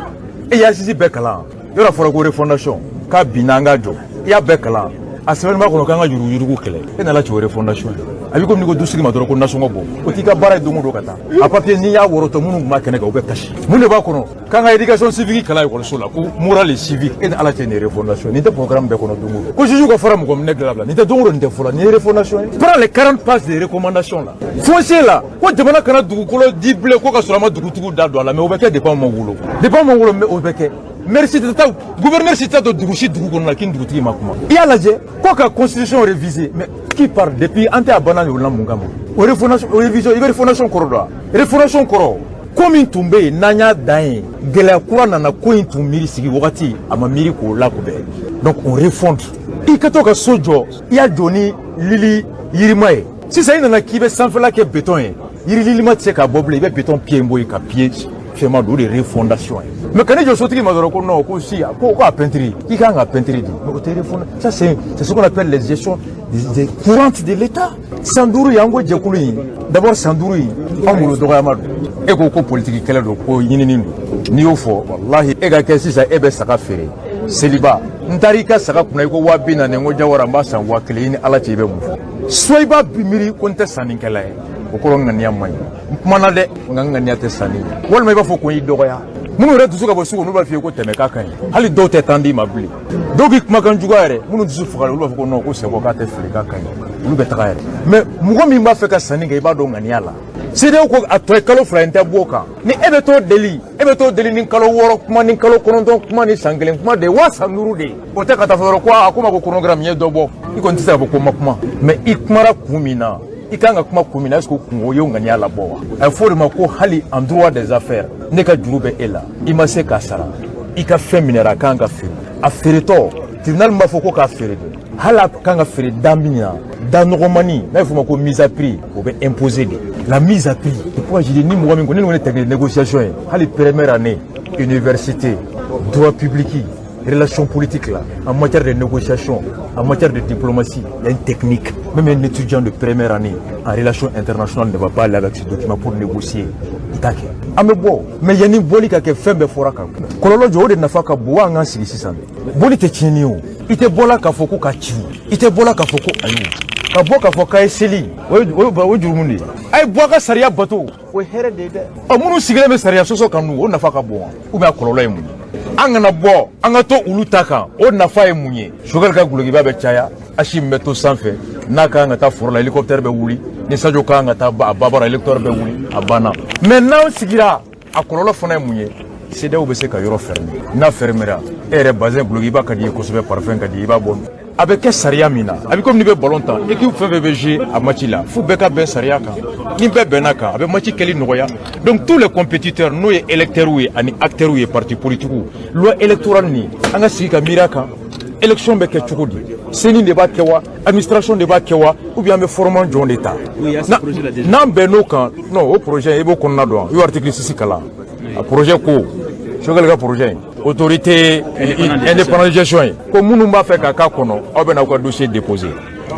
E ye assise bɛɛ kalan yɔrɔ, fɔra ko refondation k'a binna, an ka jɔ. I y'a bɛɛ kalan, a sɛbɛnni b'a kɔnɔ k'an ka yuruguyurugu kɛlɛ. E nana ci o refondation ye. A bɛ komi n'i ko dusigi ma dɔrɔn ko nasɔngɔ bɔ, o t'i ka baara ye don o don ka taa a papier. N'i y'a wɔrɔtɔ, minnu tun b'a kɛnɛ kan, u bɛ kasi. Mun de b'a kɔnɔ? K'an ka éducation civique kalan ekɔliso la, ko morale et civique. E ni Ala cɛ, nin ye refondation? Nin tɛ programme bɛɛ kɔnɔ don o don. Ko juge ka fara mɔgɔ minɛ dilan bila, nin tɛ don o don, nin tɛ fɔlɔ. Nin ye refondation ye? Prends les 40 pages de recommandations là. Foncier là, ko jamana kana dugukolo di bilen ko ka sɔrɔ a ma dugutigiw da don a la. Mais o bɛ kɛ depuis anw ma wolo, depuis anw ma wolo, mais o bɛ kɛ. Maire si tɛ taa, gouverneur si tɛ don dugu si dugu kɔnɔ la k'i ni dugutigi ma kuma. I y'a lajɛ ko ka constitution réviser, mais qui parle depuis an tɛ a banna o la mun kama? O refondation, o révision, i bɛ refondation kɔrɔ dɔn wa? Refondation kɔrɔ, ko min tun bɛ yen n'an y'a dan ye, gɛlɛya kura nana, ko in tun miiri sigi wagati, a ma miiri k'o lakobɛn. Donc on refonde. I ka to ka so jɔ, i y'a jɔ ni lili yirima ye, sisan i nana k'i bɛ sanfɛla kɛ béton ye, yiri lilima tɛ se ka bɔ bilen, i bɛ béton pied bɔ yen ka pied fɛnma don. O de ye refondation ye. Mais kana jɔ sotigi ma dɔrɔn ko non, ko si ko a peinture, k'i kan ka peinture di, mais o tɛ refondation. Ça, c'est ce qu'on appelle les gestions des courantes de l'État. San 5 ye, an ko jɛkulu in d'abord, san 5 in, anw bolo dɔgɔyama don. E ko ko politiki kɛlɛ don, ko ɲinini don. N'i y'o fɔ, walahi, e ka kɛ sisan, e bɛ saga feere seliba, n taara i ka saga kunna, i ko 40 000, n ko Jawara, n b'a san 1000. I ni Ala cɛ, i bɛ mun fɔ? Soit i b'a miiri ko n tɛ sannikɛla ye, o kɔrɔ ŋaniya man ɲi, n kumana dɛ, nka n ŋaniya tɛ sanni ye. Walima i b'a fɔ ko n y'i dɔgɔya. Minnu yɛrɛ dusu ka bɔ sugu, n'u b'a f'i ye ko tɛmɛ k'a ka ɲi, hali dɔw tɛ tan d'i ma bilen. Dɔw b'i kumakan juguya yɛrɛ, minnu dusu fagara, olu b'a fɔ ko non, ko c'est bon, k'a tɛ feere, k'a ka ɲi, olu bɛ taga yɛrɛ. Mais mɔgɔ min b'a fɛ ka sanni kɛ, i b'a dɔn ŋaniya la. CEDEAO ko a tɔ ye kalo 2 ye, n tɛ bɔ o kan. Ni e bɛ t'o deli, e bɛ t'o deli ni kalo 6 kuma, ni kalo 9 kuma, ni san 1 kuma de ye wa, san 5 de ye. O tɛ ka taa fɔ dɔrɔn ko a ko ma ko chronogramme n ye dɔ bɔ. I kɔni tɛ se ka fɔ ko n ma kuma, mais i kumara kun min na, i kan ka kuma kun min na, est ce que o kun o ye ŋaniya labɔ wa? A bɛ fɔ o de ma ko hali en droit des affaires, ne ka juru bɛ e la, i ma se k'a sara, i ka fɛn minɛra, a kan ka feere. A feeretɔ, tribunal min b'a fɔ ko k'a feere de, hali a kan ka feere da min na, da nɔgɔmani n'a bɛ fɔ o ma ko mise à prix, o bɛ imposer de, la mise à prix. C'est pourquoi je dis, ni mɔgɔ min ko ne ni technique de négociation ye, hali première année université, droit public, relations politiques là, en matière de négociation, en matière de diplomatie, il y a une technique. Même un étudiant de première année en relations internationales ne va pas aller avec ce document pour négocier. I t'a kɛ. An bɛ bɔ, mais yanni bɔli ka kɛ, fɛn bɛɛ fɔra kan. Kɔlɔlɔ jɔ, o de nafa ka bon wa? An k'an sigi sisan dɛ. Bɔli tɛ tiɲɛni ye o. I tɛ bɔla k'a fɔ ko ka ci o. I tɛ bɔla k'a fɔ ko ayi o. Ka bɔ k'a fɔ k'a ye seli, o ye jurumu de ye. A ye bɔ a ka sariya bato, o ye hɛrɛ de ye dɛ. Ɔ, minnu sigilen bɛ sariya sɔsɔ kan dun, o nafa ka bon wa? Ou bien a kɔlɔlɔ ye mun ye? An kana bɔ, an ka to olu ta kan, o nafa ye mun ye? Choguel ka gulokiba bɛ caya, Assimi bɛ to sanfɛ, n'a ka kan ka taa foro la, hélicoptère bɛ wuli. Ni Sadio ka kan ka taa a babara, hélicoptère bɛ wuli, a banna. Mais n'an sigira, a kɔlɔlɔ fana ye mun ye? CEDEAO bɛ se ka yɔrɔ fermer. N'a fermera, E yɛrɛ bazin gulokiba ka di i ye kosɛbɛ, parfum ka di i b'a bɔ. A bɛ kɛ sariya min na, a bɛ komi n'i bɛ ballon tan, équipe fɛn fɛn bɛ jouer a match la, fo bɛɛ ka bɛn sariya kan. Ni bɛɛ bɛnna kan, a bɛ match kɛli nɔgɔya. Donc tous les compétiteurs, n'o ye électeurs ye ani acteurs ye, parti politiques, loi électorale nin, an ka sigi ka miiri a kan. Élection bɛ kɛ cogo di? CENI de b'a kɛ wa, administration de b'a kɛ wa, ou bien an bɛ format jɔn de ta? N'an bɛnn'o kan, non, o projet i b'o kɔnɔna dɔn, i y'o article 6 kalan. A projet ko Choguel ka projet autorité indépendante de gestion ye ko minnu b'a fɛ ka k'a kɔnɔ, aw bɛ n'aw ka dossier déposer.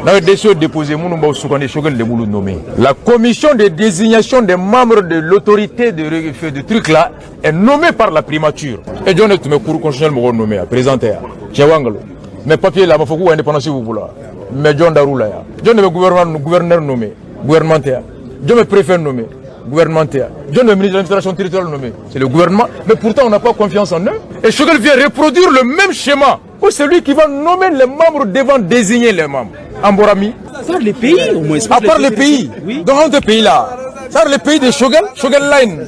N'aw ye dossier déposer, minnu b'aw sugandi, Choguel de b'olu nommer. La commission de désignation des membres de l'autorité de truc là est nommée par la primature. Et jɔn de tun bɛ cour constitutionnelle mɔgɔw nommer? A président tɛ yan? Tiɲɛ wa nkalon? Mais papier la, a ma fɔ k'u ka indépendance b'u bolo wa? Mais jɔn dar'u la yan? Jɔn de bɛ gouvernement gouverneur nommer? Gouvernement tɛ yan? Jɔn bɛ préfet nommer? Gouvernement tɛ yan? Jɔn de bɛ ministre de l'administration territoriale nommer? C'est le gouvernement. Mais pourtant, on n'a pas confiance en eux. Et Choguel vient reproduire le même schéma, où c'est lui qui va nommer les membres devant désigner les membres. En bɔra min? Par les pays, au moins. À part les pays. Oui. Donc, entre pays là. Ça, le pays de Choguel, Choguel Line.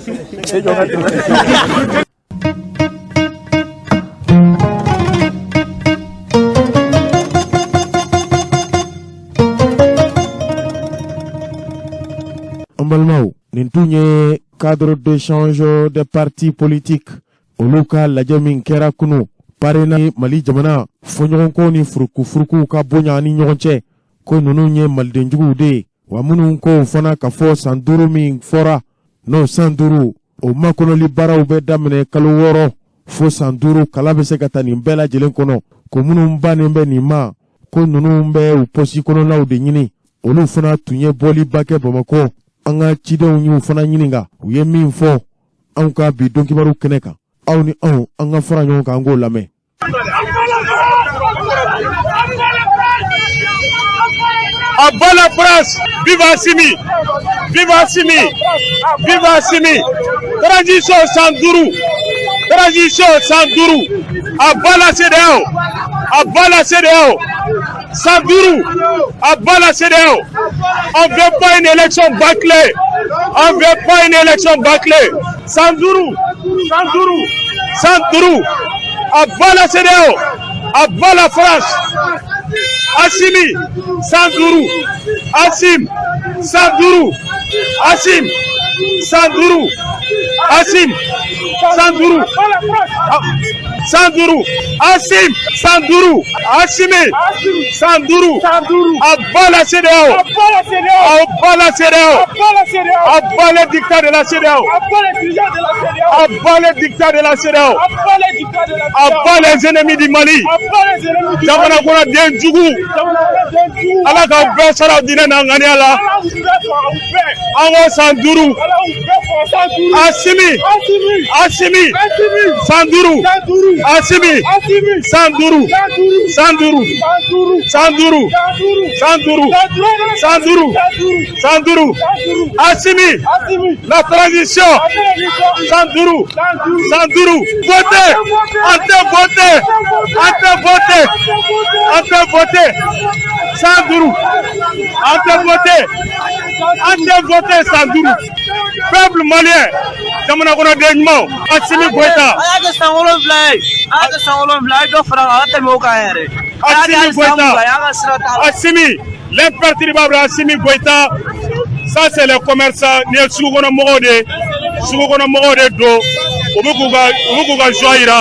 An balimaw, nin tun ye cadre d'échange des partis politiques olu ka lajɛ min kɛra kunu PARENA. Mali jamana fɔɲɔgɔnkɔw ni furukufurukuw ka bonya ni ɲɔgɔn cɛ, ko ninnu ye malidenjuguw de ye wa, minnu ko fana ka fɔ san 5 min fɔra, n'o san 5 o makɔnɔli baaraw bɛ daminɛ kalo 6 fo san 5, kala bɛ se ka ta nin bɛɛ lajɛlen kɔnɔ, ko minnu bannen bɛ nin ma, ko ninnu bɛ u pɔsi kɔnɔnaw de ɲini. Olu fana tun ye bɔliba kɛ Bamakɔ. An ka cidenw y'u fana ɲininka, u ye min fɔ anw ka bi donkibaru kɛnɛ kan, aw ni anw an ka fara ɲɔgɔn kan, an k'o lamɛn. À bas la France! Vive Assimi! Vive Assimi! Vive Assimi! Transition san duuru! Transition san duuru! À bas la CEDEAO! À bas la CEDEAO! San duuru! À bas la CEDEAO! On veut pas une élection bâclée! On veut pas une élection bâclée! San duuru! San duuru! San duuru! À bas la CEDEAO! À bas la France! Assimi, san duuru! Assim, san duuru! Assim, san duuru! Assim, san duuru! San duuru! Assim, san duuru! Assimi, san duuru! À bas la CEDEAO! À bas la CEDEAO! À bas les dictats de la CEDEAO! À bas les dictats de la CEDEAO! À bas les ennemis du Mali! Jamana kɔnɔden jugu! Ala ka bɛɛ sara diinɛ n'a ŋaniya la! An ko san 5! Assimi! Assimi! San 5! Assimi! San 5! San 5! San 5! San 5! San 5! San 5! Assimi! La transition! San 5! San 5! Votez! An tɛ voter! An tɛ voter! An tɛ voter! San 5! An tɛ voter! An tɛ voter san 5! Peuple malien! Jamana kɔnɔden ɲumanw! Assimi Goïta! A y'a kɛ san 7 ye, a y'a kɛ san 7, a ye dɔ fara a kan, a ka tɛmɛ o kan yɛrɛ. Assimi Goïta! Assimi, l'imperturbable Assimi Goïta. Ça, c'est les commerçants. Nin ye sugu kɔnɔ mɔgɔw de ye. Sugu kɔnɔ mɔgɔw de don. U bɛ k'u ka joie yira.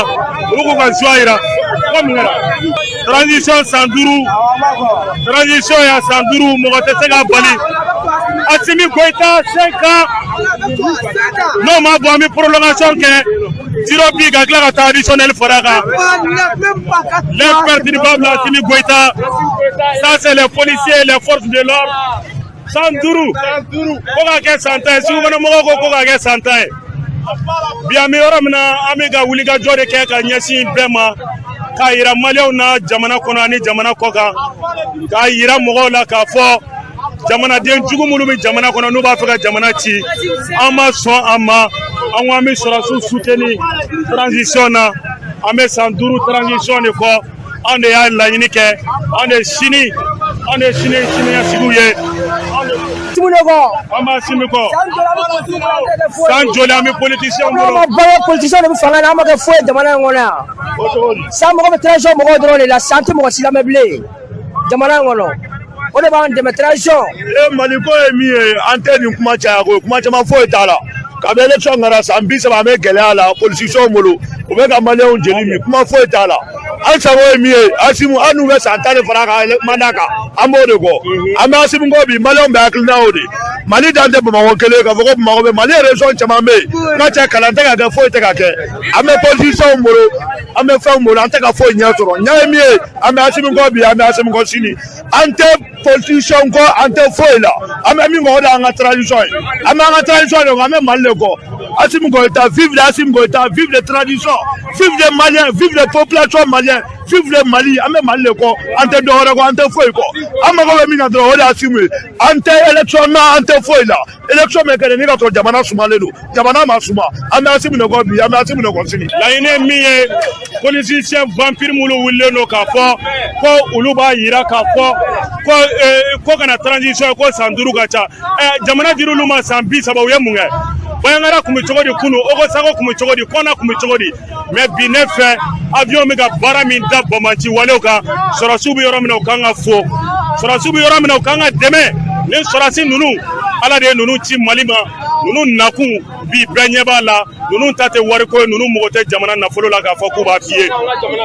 U bɛ k'u ka joie yira. Ko mun kɛra? Transition san 5. Transition ya san 5, mɔgɔ tɛ se k'a bali. Assimi Goïta 5 ans. N'o ma bɔ, an bɛ prolongation kɛ. Tir au but ka tila ka taa additionnel fara a kan. L'imperturbable Assimi Goïta. Ça, c'est les policiers et les forces de l'ordre. San 5. Ko k'a kɛ san 10 ye. Sugu kɔnɔ mɔgɔw ko ko k'a kɛ san 10 ye. Bi an bɛ yɔrɔ min na, an bɛ ka wulikajɔ de kɛ ka ɲɛsin bɛɛ ma, k'a yira maliyɛnw na jamana kɔnɔ ani jamana kɔ kan, k'a yira mɔgɔw la k'a fɔ jamanaden jugu minnu bɛ jamana kɔnɔ, n'u b'a fɛ ka jamana ci, an ma sɔn a ma. An ko an bɛ sɔrɔdasiw soutenir transition na. An bɛ san 5 transition de kɔ. An de y'a laɲini kɛ. An de sini, an de sini siniɲɛsigiw ye. de kɔ. An bɛ Asimi kɔ. San joli an bɛ politicien bolo. An ma balo, politicien de bɛ fanga na, an ma kɛ foyi ye jamana in kɔnɔ yan. San mɔgɔ bɛ transition mɔgɔw dɔrɔn de la, san tɛ mɔgɔ si lamɛn bilen jamana in kɔnɔ. O de b'an dɛmɛ, transition. E, Maliko ye min ye, an tɛ nin kuma caya ko kuma caman foyi t'a la. Kabi élection kɛra, san 30 an bɛ gɛlɛya la politicienw bolo, u bɛ ka maliyɛnw jeli min, kuma foyi t'a la. An sago ye min ye, Asimu, an n'u bɛ san 10 de fara ka mandat kan, an b'o de kɔ. An bɛ Asimu kɔ bi, maliyɛnw bɛ hakilina o de. Mali dan tɛ Bamakɔ kelen k'a fɔ ko Bamakɔ bɛ Mali, région caman bɛ yen n ka cɛ, kalan tɛ ka kɛ, foyi tɛ ka kɛ. An bɛ politicienw bolo, an bɛ fɛnw bolo, an tɛ ka foyi ɲɛ sɔrɔ. Ɲɛ ye min ye, an bɛ Asimu kɔ bi, an bɛ Asimu kɔ sini. An tɛ politicien kɔ, an tɛ foyi la. An bɛ min kɔ, o de y'an ka transition ye. An bɛ an ka transition de kɔ, an bɛ Mali de kɔ. Assimi Goïta, vive l'Assimi Goïta, vive les transitions, vive les Maliens, vive les populations maliennes, vive le Mali. An bɛ Mali de kɔ, an tɛ dɔwɛrɛ kɔ, an tɛ foyi kɔ. An mago bɛ min na dɔrɔn, o de ye Assimi ye. An tɛ élection na, an tɛ foyi la. Élection bɛ kɛ de ni ka sɔrɔ jamana sumalen don, jamana ma suma. An bɛ Assimi de kɔ bi, an bɛ Assimi de kɔ sini. Laɲini ye min ye, politicien vampire minnu wulilen don k'a fɔ ko olu b'a yira k'a fɔ ko kana transition, ko san 5 ka ca. Jamana dir'olu ma san 30, u ye mun kɛ? Bandiagara tun bɛ cogo di kunu? Ogosagu tun bɛ cogo di? Kɔna tun bɛ cogo di? Mais bi ne fɛ, avion bɛ ka baara min da banbaanci walew kan, sɔrɔsiw bɛ yɔrɔ min na, u kan ka fo. Sɔrɔsiw bɛ yɔrɔ min na, u kan ka dɛmɛ. Ni sɔrɔsi ninnu, Ala de ye ninnu ci Mali ma. Ninnu nakun bi, bɛɛ ɲɛ b'a la. Ninnu ta tɛ wariko ye, ninnu mago tɛ jamana nafolo la k'a fɔ k'u b'a f'i ye.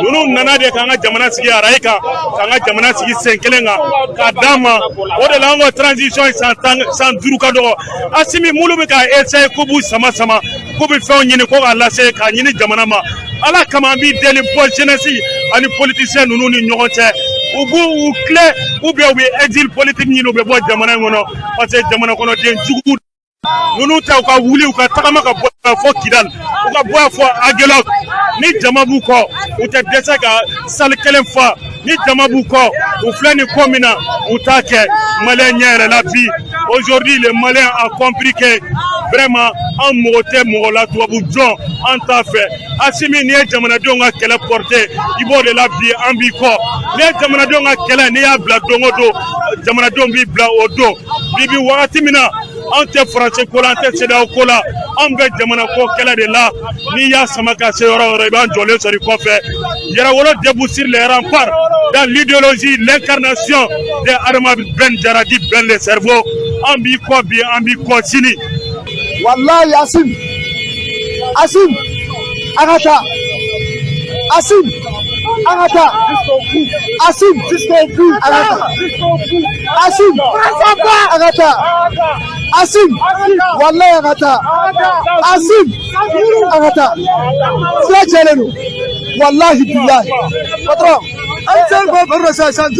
Ninnu nana de k'an ka jamana sigi arayi kan, k'an ka jamana sigi sen kelen kan k'a d'an ma. O de la an ko transition ye san 10, san 5 ka dɔgɔ. Asimi minnu bɛ ka essayer k'u b'u sama sama, k'u bɛ fɛnw ɲini ko k'a lase k'a ɲini jamana ma, Ala kama an b'i deli, bɔ jeunesse ani politicien ninnu ni ɲɔgɔn cɛ. U b'u u tile ou bien u bɛ exil politique ɲini, u bɛ bɔ jamana in kɔnɔ, parce que jamana kɔnɔden jugu ninnu tɛ. U ka wuli, u ka tagama ka bɔ yan fɔ Kidali, u ka bɔ yan fɔ Agelok. Ni jama b'u kɔ, u tɛ dɛsɛ ka salle kelen fa. Ni jama b'u kɔ, u filɛ nin ko min na, u t'a kɛ. Malien ɲɛ yɛrɛ la bi, aujourd'hui le Malien a compris que vraiment an mago tɛ mɔgɔ la, tubabu jɔn an t'a fɛ. Asimi, n'i ye jamanadenw ka kɛlɛ porter, i b'o de la bi, an b'i kɔ. N'i ye jamanadenw ka kɛlɛ, n'i y'a bila don o don, jamanadenw b'i bila o don. Bi bi wagati min na, anw tɛ faransi ko la, an tɛ CEDEAO ko la, anw bɛ jamana ko kɛlɛ de la. N'i y'a sama ka se yɔrɔ o yɔrɔ, i b'an jɔlen sɔrɔ i kɔfɛ. Yɛrɛwolo debout sur les remparts, dans l'idéologie, l'incarnation de Adama Ben Diarra dit Ben le cerveau. An b'i kɔ bi, an b'i kɔ sini. Wallahi Asim, Asim, an ka taa. Asim, an ka taa. Asim, an ka taa. Asim, an ka taa. Asim, wallahi an ka taa. Asim, an ka taa. Sira jɛlen don. Wallahi billahi. Patron, an bɛ se k'o baro sisan, san 5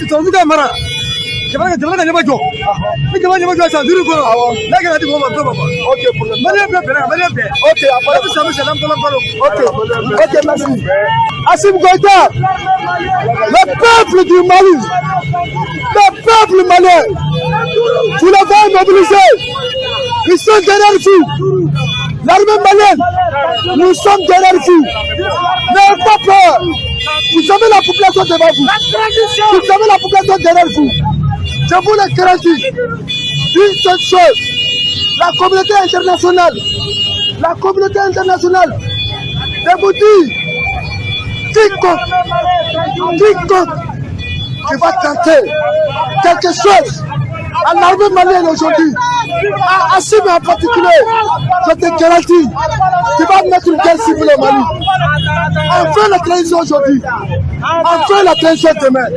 sɔrɔmu ka mara. Jamana ka ɲɛma jɔ. Ni jamana ɲɛma jɔ san 5 kɔnɔ. N'a kɛra di mɔgɔ ma, bɛɛ ma. Ok, problème. Malien bɛɛ bɛnna, malien bɛɛ. Ok, a bɛ san bɛ san balo balo. Ok, merci. Assimi Goïta, le peuple du Mali, le peuple malien, vous l'avez mobilisé. Ils sont derrière vous. L'armée malienne, nous sommes derrière vous. N'ayez pas peur. Vous avez la population devant vous. Vous avez la population derrière vous. Je vous le garantis. Une seule chose, la communauté internationale, la communauté internationale, je vous dis, quiconque, quiconque qui va tenter quelque chose à l'armée malienne aujourd'hui, à Assimi en particulier, je te garantis, tu vas mettre une guerre civile au Mali. On fait la transition aujourd'hui, on fait la transition demain.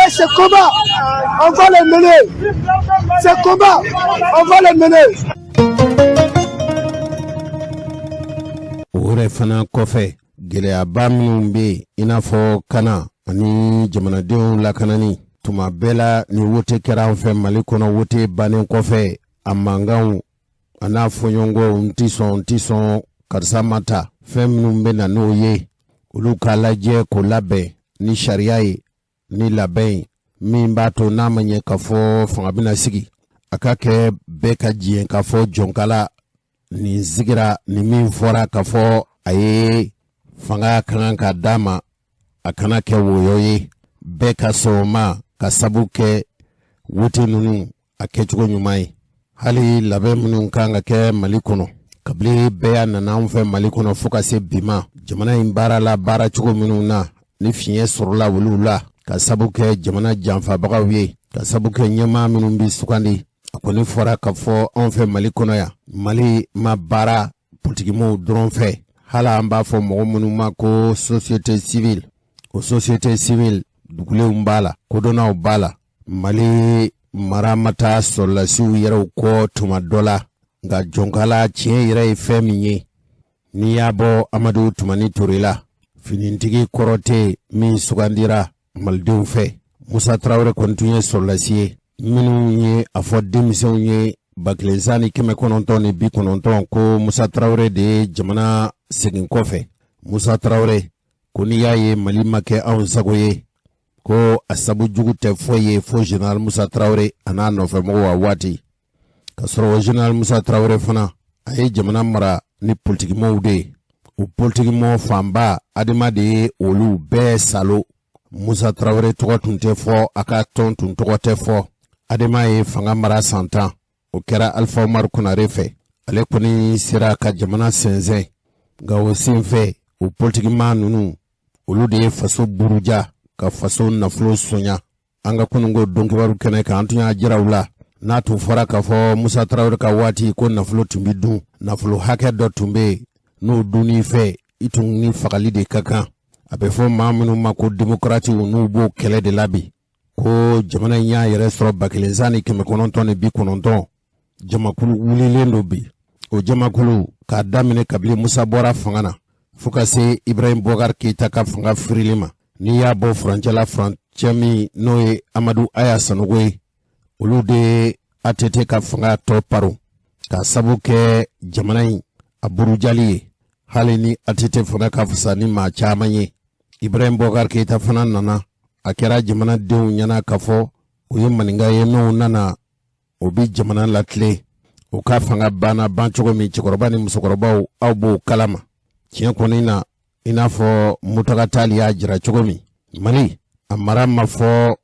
Et ce combat, on va les mener. Ce combat, on va les mener. O yɛrɛ fana kɔfɛ, gɛlɛyaba minnu bɛ yen, i n'a fɔ kana ani jamanadenw lakanani tuma bɛɛ la, ni wote kɛra an fɛ Mali kɔnɔ, wote bannen kɔfɛ, a mankanw a n'a fɔɲɔgɔnkɔw, n tɛ sɔn, n tɛ sɔn, karisa ma ta, fɛn minnu bɛ na n'o ye, olu k'a lajɛ k'o labɛn ni sariya ye, ni labɛn ye min b'a to n'a ma ɲɛ k'a fɔ fanga bɛna sigi, a ka kɛ bɛɛ ka diɲɛ k'a fɔ jɔnkala nin sigira, nin min fɔra k'a fɔ a ye fanga ka kan ka d'a ma, a kana kɛ woyɔ ye, bɛɛ ka sɔn o ma, ka sabu kɛ wote ninnu. a kɛcogo ɲuman ye. Hali labɛn minnu kan ka kɛ Mali kɔnɔ, kabini bɛɛ nana anw fɛ Mali kɔnɔ fo ka se bi ma, jamana in baara la baaracogo minnu na, ni fiɲɛ sɔrɔla olu la ka sabu kɛ jamana janfabagaw ye, ka sabu kɛ ɲɛmaa minnu bɛ sugandi. A kɔni fɔra k'a fɔ anw fɛ Mali kɔnɔ yan, Mali ma baara politikimɔgɔw dɔrɔn fɛ. Hali an b'a fɔ mɔgɔ minnu ma ko société civile, o société civile dugulenw b'a la, kodɔnnaw b'a la. Mali mara ma taa sɔrɔlasiw yɛrɛw kɔ tuma dɔ la, nka jɔnkala tiɲɛ yɛrɛ ye fɛn min ye, n'i y'a bɔ Amadu Tumani Ture la, finitigi kɔrɔ tɛ min sugandira malidenw fɛ. Musa Tarawele kɔni tun ye sɔrɔlasi ye. Minnu ye a fɔ denmisɛnw ye 1990 ko Musa Tarawele de ye jamana segin kɔfɛ, Musa Tarawele ko n'i y'a ye Mali ma kɛ anw sago ye, ko a sabu jugu tɛ foyi ye fo général Musa Tarawele a n'a nɔfɛmɔgɔw a waati. Ka sɔrɔ général Musa Tarawele fana, a ye jamana mara ni politikimɔgɔw de ye. O politikimɔgɔ fanba, Adema de ye olu bɛɛ salo. Musa Tarawele tɔgɔ tun tɛ fɔ, a ka tɔn tun tɔgɔ tɛ fɔ. Adema ye fanga mara san 10, o kɛra Alifa Umaru Konare fɛ. Ale kɔni sera ka jamana sɛnsɛn, nka o senfɛ, o politikimaa ninnu, olu de ye faso buruja ka faso nafolo sonya. An ka kununko donkibaru kɛnɛ kan, an tun y'a jira u la, n'a tun fɔra k'a fɔ Musa Tarawele ka waati ko nafolo tun bɛ dun, nafolo hakɛ dɔ tun bɛ yen, n'o dunn'i fɛ, i tun ni fagali de ka kan. A bɛ fɔ maa minnu ma ko demokaratiw, n'u b'o kɛlɛ de la bi, ko jamana in y'a yɛrɛ sɔrɔ 1990, jamakulu wulilen don bi. O jamakulu k'a daminɛ kabini Musa bɔra fanga na fo ka se Ibrahim Boubacar Keita ka fanga firili ma, n'i y'a bɔ furancɛ la, furancɛ min n'o ye Amadu Aya Sanogo ye, olu de ye ATT ka fanga tɔ paro k'a sabu kɛ jamana in a burujali ye. Hali ni ATT fana ka fisa ni maa caman ye, Ibrahim Boubacar Keita fana nana, a kɛra jamanadenw ɲɛna k'a fɔ o ye maninka ye, n'o nana o bɛ jamana latilen. O ka fanga banna ban cogo min, cɛkɔrɔba ni musokɔrɔbaw, aw b'o kalama. Tiɲɛ kɔni na, i n'a fɔ Mutaga Tali y'a jira cogo min, Mali a mara ma fɔ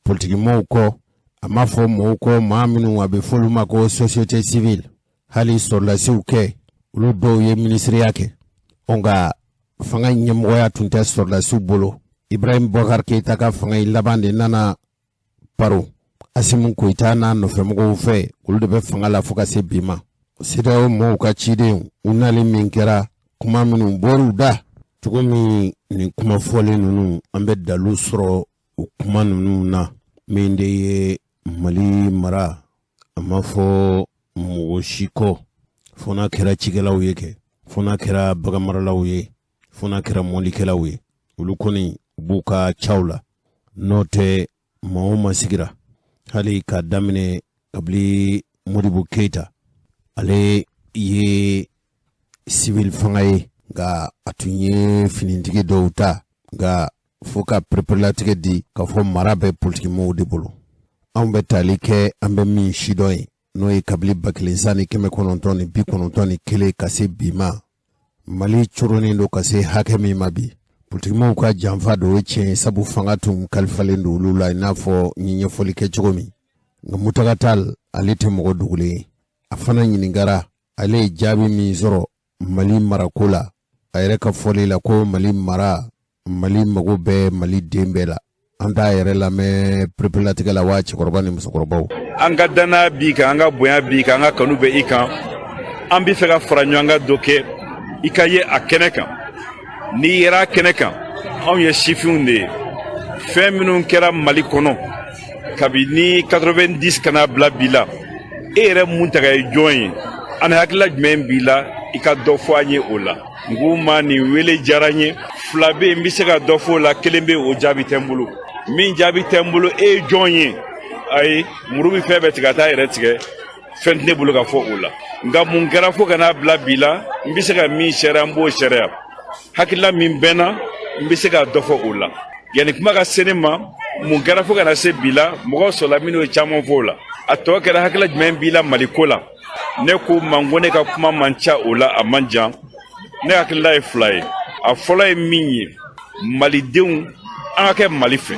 politikimɔgɔw kɔ, a ma fɔ mɔgɔw kɔ, maa minnu a bɛ fɔ olu ma ko société civile. Hali sɔrɔlasiw kɛ, olu dɔw ye minisiriya kɛ, nka fanga ɲɛmɔgɔya tun tɛ sɔrɔlasiw bolo. Ibrahim Boubacar Keita ka fanga in laban de nana paro Asimu Koyita n'a nɔfɛmɔgɔw fɛ, olu de bɛ fanga la fo ka se bi ma. CEDEAO mɔgɔw ka cidenw, u nali min kɛra, kuma minnu bɔr'u da cogo min, nin kuma fɔlen ninnu, an bɛ dalu sɔrɔ o kuma ninnu na. Min de ye Mali mara, a ma fɔ mɔgɔ si kɔ, fo n'a kɛra cikɛlaw ye kɛ, fo n'a kɛra baganmaralaw ye, fo n'a kɛra mɔnnikɛlaw ye, olu kɔni u b'u ka caw la. N'o tɛ, maa o maa sigira, hali k'a daminɛ kabini Modibo Keyita, ale ye civil fanga ye, nka a tun ye finitigi dɔw ta, nka fo ka pereperelatigɛ di k'a fɔ mara bɛ politikimɔgɔw de bolo. Anw bɛ tali kɛ an bɛ min sidɔn ye, n'o ye kabini 1991 ka se bi ma, Mali coronnen don ka se hakɛ min ma bi, politikimɔgɔw ka janfa don, o ye tiɲɛ ye, sabu fanga tun kalifalen don olu la, i n'a fɔ n ye ɲɛfɔli kɛ cogo min. Nka Mutaga Tall, ale tɛ mɔgɔ dogolen ye. A fana ɲininkara, ale ye jaabi min sɔrɔ Mali marako la, a yɛrɛ ka fɔli la ko Mali mara, Mali mago bɛ Mali den bɛɛ la. An t'a yɛrɛ lamɛn pereperelatigɛ la wa, cɛkɔrɔba ni musokɔrɔbaw? An ka danaya b'i kan, an ka bonya b'i kan, an ka kanu bɛ i kan. An bɛ fɛ ka fara ɲɔgɔn kan dɔ kɛ, i ka ye a kɛnɛ kan. N'i yera a kɛnɛ kan, anw ye sifinw de ye. Fɛn minnu kɛra Mali kɔnɔ kabini 90 ka n'a bila bi la, e yɛrɛ mun ta ye jɔn ye, ani hakilila jumɛn b'i la, i ka dɔ fɔ an ye o la. N k'u ma nin wele diyara n ye. Fila bɛ yen, n bɛ se ka dɔ fɔ o la, kelen bɛ yen, o jaabi tɛ n bolo. Min jaabi tɛ n bolo, e ye jɔn ye? Ayi, muru bɛ fɛn bɛɛ tigɛ, a t'a yɛrɛ tigɛ. Fɛn tɛ ne bolo ka fɔ o la. Nka mun kɛra fo ka n'a bila bi la, n bɛ se ka min sariya, n b'o sariya. Hakilila min bɛ n na, n bɛ se ka dɔ fɔ o la. Yanni kuma ka se ne ma, mun kɛra fo ka na se bi la, mɔgɔw sɔrɔla minnu ye caman fɔ o la. A tɔ kɛra hakilila jumɛn b'i la Mali ko la? Ne ko ma ko ne ka kuma man ca o la, a man jan. Ne hakilila ye fila ye. A fɔlɔ ye min ye, malidenw, an ka kɛ Mali fɛ,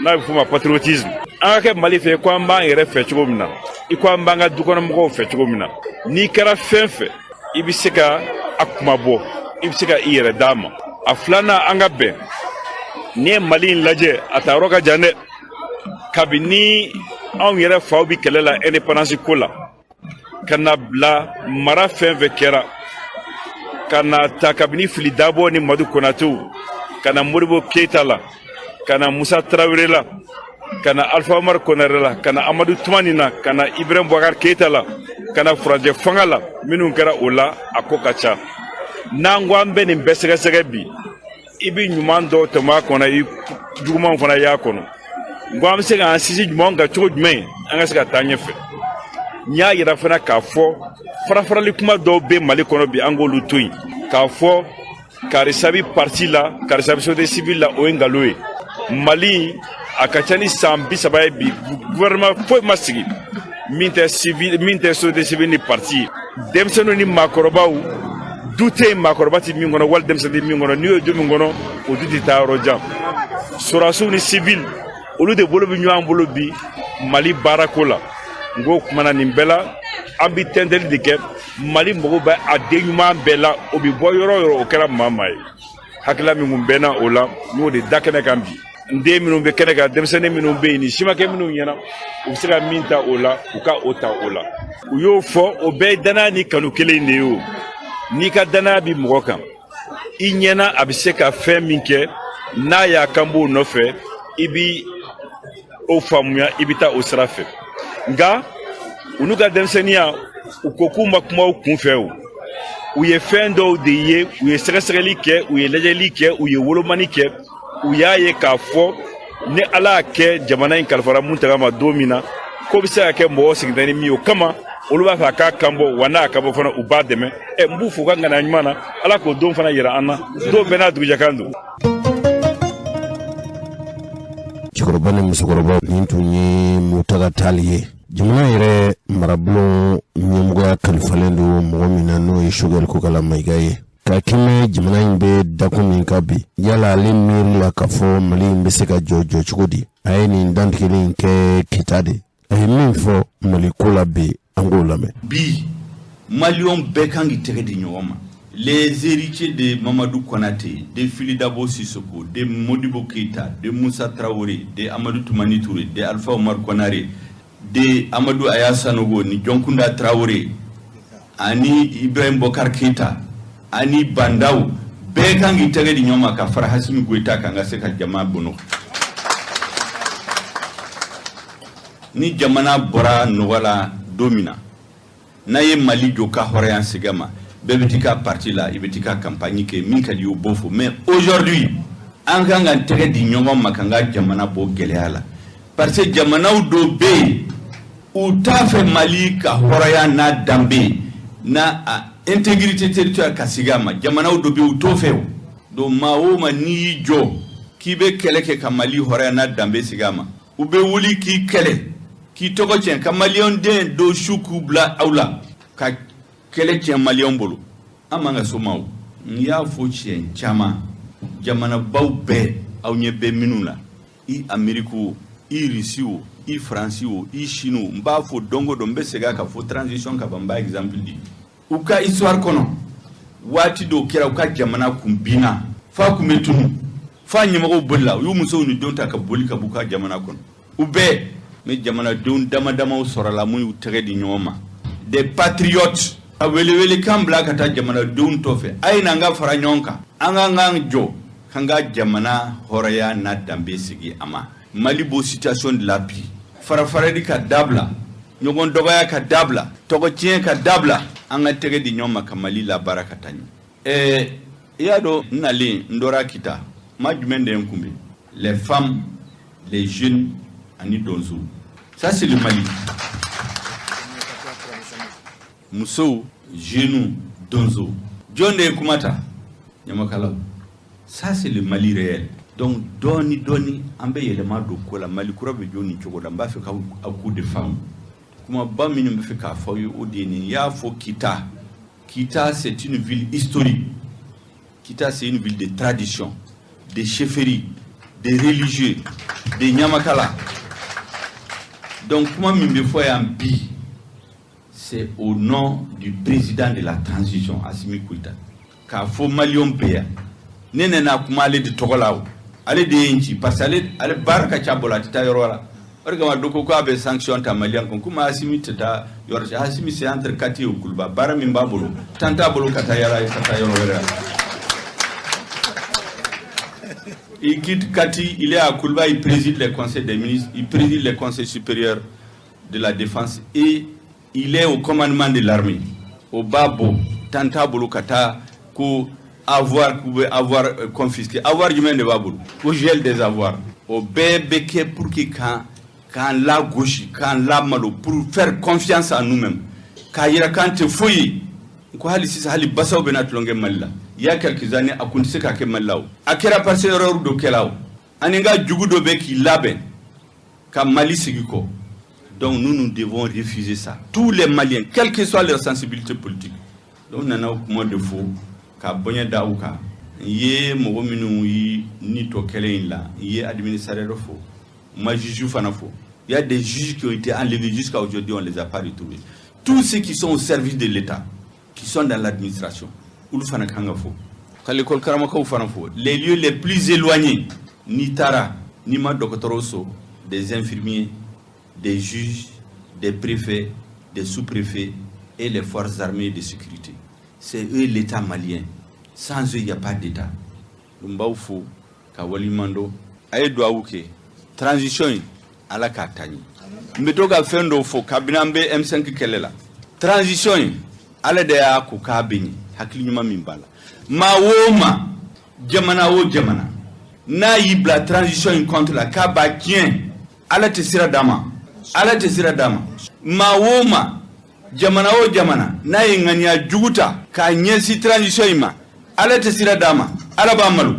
n'a bɛ f'o ma patriotisme. An ka kɛ Mali fɛ ko an b'an yɛrɛ fɛ cogo min na, i ko an b'an ka dukɔnɔmɔgɔw fɛ cogo min na. N'i kɛra fɛn fɛ, i bɛ se ka a kuma bɔ, i bɛ se ka i yɛrɛ d'a ma. A filanan, an ka bɛn. N'i ye Mali in lajɛ, a ta yɔrɔ ka jan dɛ. Kabini anw yɛrɛ faw bi kɛlɛ la indépendance ko la, ka na bila mara fɛn fɛn kɛra, ka na ta kabini Fili Dabɔ ni Madu Konatew, ka na Modibo Keyita la, ka na Musa Tarawele la, ka na Alpha Omar Konare la, ka na Amadu Tumani na, ka na Ibrahim Boubacar Keyita la, ka na furancɛ fanga la, minnu kɛra o la, a ko ka ca. N'an ko an bɛ nin bɛɛ sɛgɛsɛgɛ bi, i bɛ ɲuman dɔw tɔmɔ a kɔnɔ, i jugumanw fana y'a kɔnɔ. N ko an bɛ se k'an sinsin ɲumanw kan cogo jumɛn, an ka se ka taa ɲɛfɛ. N y'a yira fana k'a fɔ farafarali kuma dɔw bɛ Mali kɔnɔ bi, an k'olu to yen. K'a fɔ karisa bɛ parti la, karisa bɛ société civile la, o ye nkalon ye. Mali a ka ca ni san 30 ye bi, gouvernement foyi ma sigi min tɛ civil, min tɛ société civile ni parti ye. Denmisɛnninw ni maakɔrɔbaw, du tɛ yen maakɔrɔba tɛ min kɔnɔ wali denmisɛnnin tɛ min kɔnɔ. N'i y'o du min kɔnɔ, o du tɛ taa yɔrɔ jan. Sɔrɔdasiw ni civil, olu de bolo bɛ ɲɔgɔn bolo bi Mali baarako la. N k'o kumana nin bɛɛ la, an bɛ tɛntɛli de kɛ. Mali mago bɛ a den ɲuman bɛɛ la, o bɛ bɔ yɔrɔ o yɔrɔ, o kɛra maa maa ye. Hakilila min kun bɛnna o la, n y'o de da kɛnɛ kan bi. N den minnu bɛ kɛnɛ kan, denmisɛnnin minnu bɛ yen, ni si ma kɛ minnu ɲɛna, u bɛ se ka min ta o la, u ka o ta o la. U y'o fɔ, o bɛɛ ye danaya ni kanu kelen de ye. O n'i ka danaya bi mɔgɔ kan, i ɲɛna a bɛ se ka fɛn min kɛ, n'a y'a kan b'o nɔfɛ, i bi o faamuya, i bɛ taa o sira fɛ. Nka u n'u ka denmisɛnninya, u ko k'u ma kuma u kun fɛ. O u ye fɛn dɔw de ye, u ye sɛgɛsɛgɛli kɛ, u ye lajɛli kɛ, u ye wolomani kɛ, u y'a ye k'a fɔ ni Ala y'a kɛ jamana in kalifara mun taga ma don min na, ko bɛ se ka kɛ mɔgɔ sigida ni min ye, o kama olu b'a fɛ a k'a kan bɔ wa. N'a kan bɔ fana, u b'a dɛmɛ. N b'u fo u ka ŋaniya ɲuman na. Ala k'o don fana yira an na. Don bɛɛ n'a dugujɛkan don. Cɛkɔrɔba ni musokɔrɔba, nin tun ye Mutaga Tali ye. Jamana yɛrɛ marabulon ɲɛmɔgɔya kalifalen don mɔgɔ min na, n'o ye Sogɛli Kokala Mayiga ye, ka kɛmɛ jamana in bɛ dakun min kan bi, yala ale miiri la k'a fɔ Mali in bɛ se ka jɔ jɔ cogo di? A ye nin dantigɛli in kɛ Kita de. A ye min fɔ Mali ko la bi, an k'o lamɛn. Bi, maliyɛnw bɛɛ kan k'i tɛgɛ di ɲɔgɔn ma. Les héritiers de Mamadou Konaté, de Fily Dabo Sissoko, de Modibo Keïta, de Moussa Traoré, de Amadou Toumani Touré, de Alpha Omar Konaré, de Amadou Aya Sanogo ni Dioncounda Traoré ani Ibrahim Bokar Keïta ani Bandaw, bɛɛ kan k'i tɛgɛ di ɲɔgɔn ma ka fara Assimi Goïta kan ka se ka jama bɔnɔ. Ni jamana bɔra nɔgɔ la don min na, n'a ye Mali jɔ ka hɔrɔnya segin ma, bɛɛ bɛ t'i ka parti la, i bɛ t'i ka campagne kɛ, min ka di i ye o b'o fɔ. Mais aujourd'hui, an kan ka tɛgɛ di ɲɔgɔn ma k'an ka jamana bɔ gɛlɛya la, parce que jamanaw dɔw bɛ yen, u t'a fɛ Mali ka hɔrɔnya n'a danbe n'a a intégrité territoriale ka segin a ma. Jamanaw dɔ bɛ yen, u t'o fɛ. O donc, maa o maa n'i y'i jɔ k'i bɛ kɛlɛ kɛ ka Mali hɔrɔnya n'a danbe segin a ma, u bɛ wuli k'i kɛlɛ, k'i tɔgɔ tiɲɛ, ka maliyɛn den dɔw su k'u bila aw la ka kɛlɛ tiɲɛ maliyɛnw bolo. An man ka s'o ma. O n y'a fɔ siɲɛ caman, jamanabaw bɛɛ, aw ɲɛ bɛ minnu la, i Amérique o, i Russie o, i Faransi o, i Chine o, n b'a fɔ don o don, n bɛ segin a kan fo transition ka ban, n b'a exemple di. U ka histoire kɔnɔ, waati dɔw kɛra, u ka jamana kun binna f'a kun bɛ tunu, f'a ɲɛmɔgɔw bolila, u y'u musow ni denw ta ka boli ka b'u ka jamana kɔnɔ. U bɛɛ mais jamanadenw dama damaw sɔrɔla mun y'u tɛgɛ di ɲɔgɔn ma, des patriotes, ka welewelekan bila ka taa jamanadenw tɔ fɛ: a ye n'an ka fara ɲɔgɔn kan, an k'an k'an jɔ k'an ka jamana hɔrɔnya n'a danbe segin a ma. Mali b'o situation de la bi. Farafarali ka dabila, ɲɔgɔn dɔgɔya ka dabila, tɔgɔ tiɲɛ ka dabila, an ka tɛgɛ di ɲɔgɔn ma ka Mali labaara ka taa ɲɛ. I y'a dɔn, n nalen n dɔra Kita, maa jumɛn de ye n kunbɛn? Les femmes, les jeunes ani donsow. Ça, c'est le Mali. Musow, jeunes, donsow. Jɔn de ye kuma ta? Ɲamakalaw. Ça, c'est le Mali réel. Donc dɔɔni dɔɔni, an bɛ yɛlɛma don ko la. Mali kura bɛ jɔ nin cogo la. N b'a fɛ k'aw k'u de faamu. Kumaba minnu bɛ fɛ k'a fɔ aw ye, o de ye nin. N y'a fɔ Kita, Kita, c'est une ville historique. Kita, c'est une ville de tradition, de chefferie, de religieux, de ɲamakala. Donc kuma min bɛ fɔ yan bi, c'est au nom du président de la transition, Assimi Goïta, k'a fɔ maliyɛnw bɛɛ yan, ne nana kuma ale de tɔgɔ la. O ale de ye n ci, parce que ale baara ka ca bolo, a tɛ taa yɔrɔ la. O de kama dɔ ko k'a bɛ sanction ta maliyɛn kun. Komi Assimi tɛ taa yɔrɔ si, Assimi c'est entre Kati et Kuluba. Baara min b'a bolo, temps t'a bolo ka taa yala ka taa yɔrɔ wɛrɛ la. Il quitte Kati, il est à Koulouba, il préside les conseils des ministres, il préside les conseils supérieurs de la défense et il est au commandement de l'armée. O b'a bɔ, temps t'a bolo ka taa ko avoir k'u bɛ avoir confisqué. Avoir jumɛn de b'a bolo? Ko gel des avoirs. O bɛɛ bɛ kɛ pour que k'an lagosi, k'an lamalo, pour faire confiance à nous-mêmes, k'a yira k'an tɛ foyi ye. Ko hali sisan, hali basaw bɛna tulonkɛ Mali la. Il y a quelques années, a kun tɛ se ka kɛ Mali la. O a kɛra parce que erreur dɔ kɛla. O ani n ka jugu dɔ bɛ k'i labɛn ka Mali sigi kɔ. Donc nous, nous devons refuser ça, tous les Maliens, quelle que soit leur sensibilité politique. Donc nana o kuma de fɔ ka bonya da u kan. N ye mɔgɔ minnu yi ni tɔ kɛlɛ in la, n ye administrateur fo, n ma juge fana fo. Il y a des juges qui ont été enlevés, jusqu'à aujourd'hui on les a pas retrouvés. Tous ceux qui sont au service de l'État, qui sont dans l'administration, olu fana kan ka fo, ka l'école karamɔgɔw fana fo. Les lieux les plus éloignés, n'i taara n'i ma dɔgɔtɔrɔw sɔrɔ, des infirmiers, des juges, des préfets, des sous-préfets et les forces armées de sécurité, c'est eux l'État malien. Sans eux, il n'y a pas d'État. N b'aw fo ka waleɲuman dɔn. A ye duwawu kɛ transition in, Ala k'a taa ɲɛ. N bɛ to ka fɛn dɔw fɔ kabini an bɛ M5 kɛlɛ la. Transition in, Ala de y'a ko k'a bɛ ɲɛ. Hakili ɲuman min b'a la, maa o maa, jamana o jamana n'a y'i bila transition in contre la k'a b'a tiɲɛ, Ala tɛ sira d'a ma, Ala tɛ sira d'a ma. Maa o maa, jamana o jamana n'a ye ŋaniya jugu ta k'a ɲɛsin transition in ma, Ala tɛ sira d'a ma, Ala b'a malo.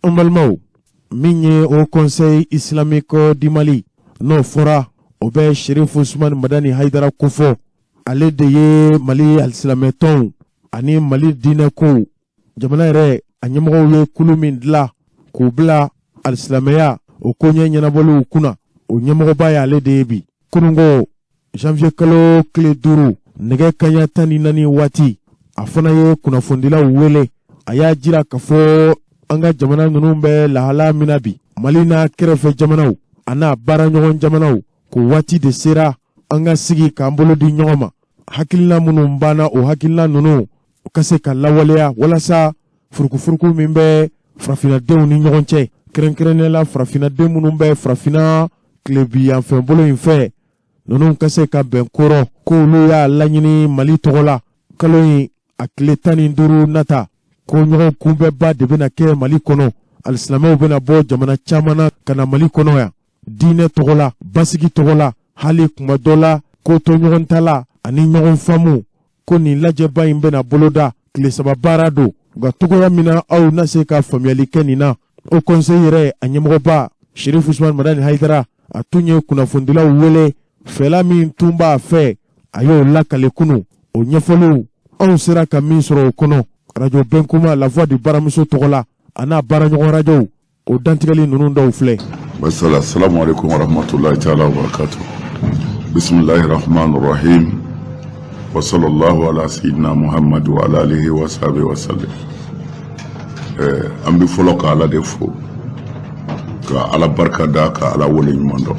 An balimaw, min ye Haut Conseil islamique du Mali, n'o fɔra, o bɛ Sherifu Usumani Madani Hayidara kofɔ. Ale de ye Mali alisilamɛtɔnw ani Mali diinɛkow, jamana yɛrɛ a ɲɛmɔgɔw ye kulu min dilan k'u bila alisilamɛya o koɲɛ ɲɛnabɔliw kunna, o ɲɛmɔgɔba ye ale de ye bi. Kununko janvier kalo tile 5, nɛgɛ kaɲa 14 waati, a fana ye kunnafonidilaw wele. A y'a jira k'a fɔ an ka jamana ninnu bɛ lahala min na bi, Mali n'a kɛrɛfɛ jamanaw a n'a baaraɲɔgɔn jamanaw, ko waati de sera an ka sigi k'an bolo di ɲɔgɔn ma. Hakilina minnu banna, o hakilina ninnu u ka se ka lawaleya walasa furukufuruku min bɛ farafinadenw ni ɲɔgɔn cɛ, kɛrɛnkɛrɛnnenya la farafinaden minnu bɛ farafina tilebiyanfɛn bolo in fɛ, ninnu ka se ka bɛn kɔrɔ. K'olu y'a laɲini Mali tɔgɔ la, kalo in a tile 15 nata, ko ɲɔgɔn kunbɛnba de bɛna kɛ Mali kɔnɔ. Alisilamɛw bɛna bɔ jamana caman na ka na Mali kɔnɔ yan, diinɛ tɔgɔ la, basigi tɔgɔ la, hali kuma dɔ la ko to ɲɔgɔn ta la ani ɲɔgɔn faamu. Ko nin lajɛba in bɛna boloda, tile 3 baara don. Nka togoya min na aw na se ka faamuyali kɛ nin na, Haut Conseil yɛrɛ a ɲɛmɔgɔba Sherifu Usumani Madani Hayidara, a tun ye kunnafonidilaw wele. Fɛla min tun b'a fɛ, a y'o lakale kunu. O ɲɛfɔliw, anw sera ka min sɔrɔ o kɔnɔ Radio Bɛnkuma, La Voix du Baramuso tɔgɔ la, a n'a baaraɲɔgɔn rajow, o dantigɛli ninnu dɔw filɛ. Wasala, assalamu alaikum warahmatullahi ta'ala wabarakatuh. Bismillahir rahmanir rahim. Wa sallallahu ala sayyidina Muhammad wa ala alihi wa sahbihi wa sallam. An bɛ fɔlɔ ka Ala de fo, ka Ala barika da, ka Ala wele ɲuman dɔn.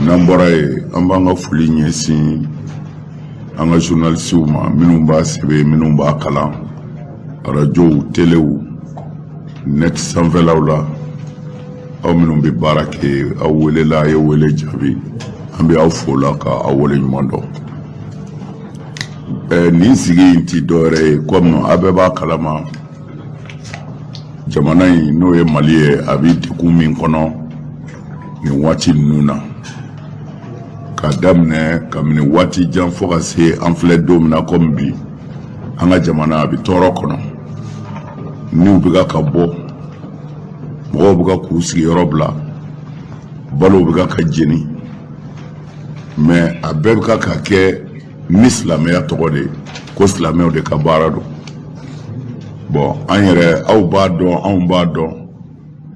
N'an bɔra yen, an b'an ka foli ɲɛsin an ka journalisiw ma, minnu b'a sɛbɛn, minnu b'a kalan, arajow, telew, net sanfɛlaw la. Aw minnu bɛ baara kɛ, aw welela, a ye wele jaabi, an bɛ aw fo la ka aw wele ɲuman dɔn. Nin sigi in ti dɔwɛrɛ ye, komi aw bɛɛ b'a kalama, jamana in n'o ye Mali ye, a bɛ degun min kɔnɔ nin waati ninnu na, k'a daminɛ kabini waati jan fo ka se an filɛ don min na komi bi, an ka jamana a bɛ tɔɔrɔ kɔnɔ. Niw bɛ ka bɔ, mɔgɔw bɛ ka k'u sigiyɔrɔ bila, balow bɛ ka jeni, mais a bɛɛ bɛ ka kɛ ni silamɛya tɔgɔ de ye. Ko silamɛw de ka baara don. Bon, an yɛrɛ, aw b'a dɔn, anw b'a dɔn,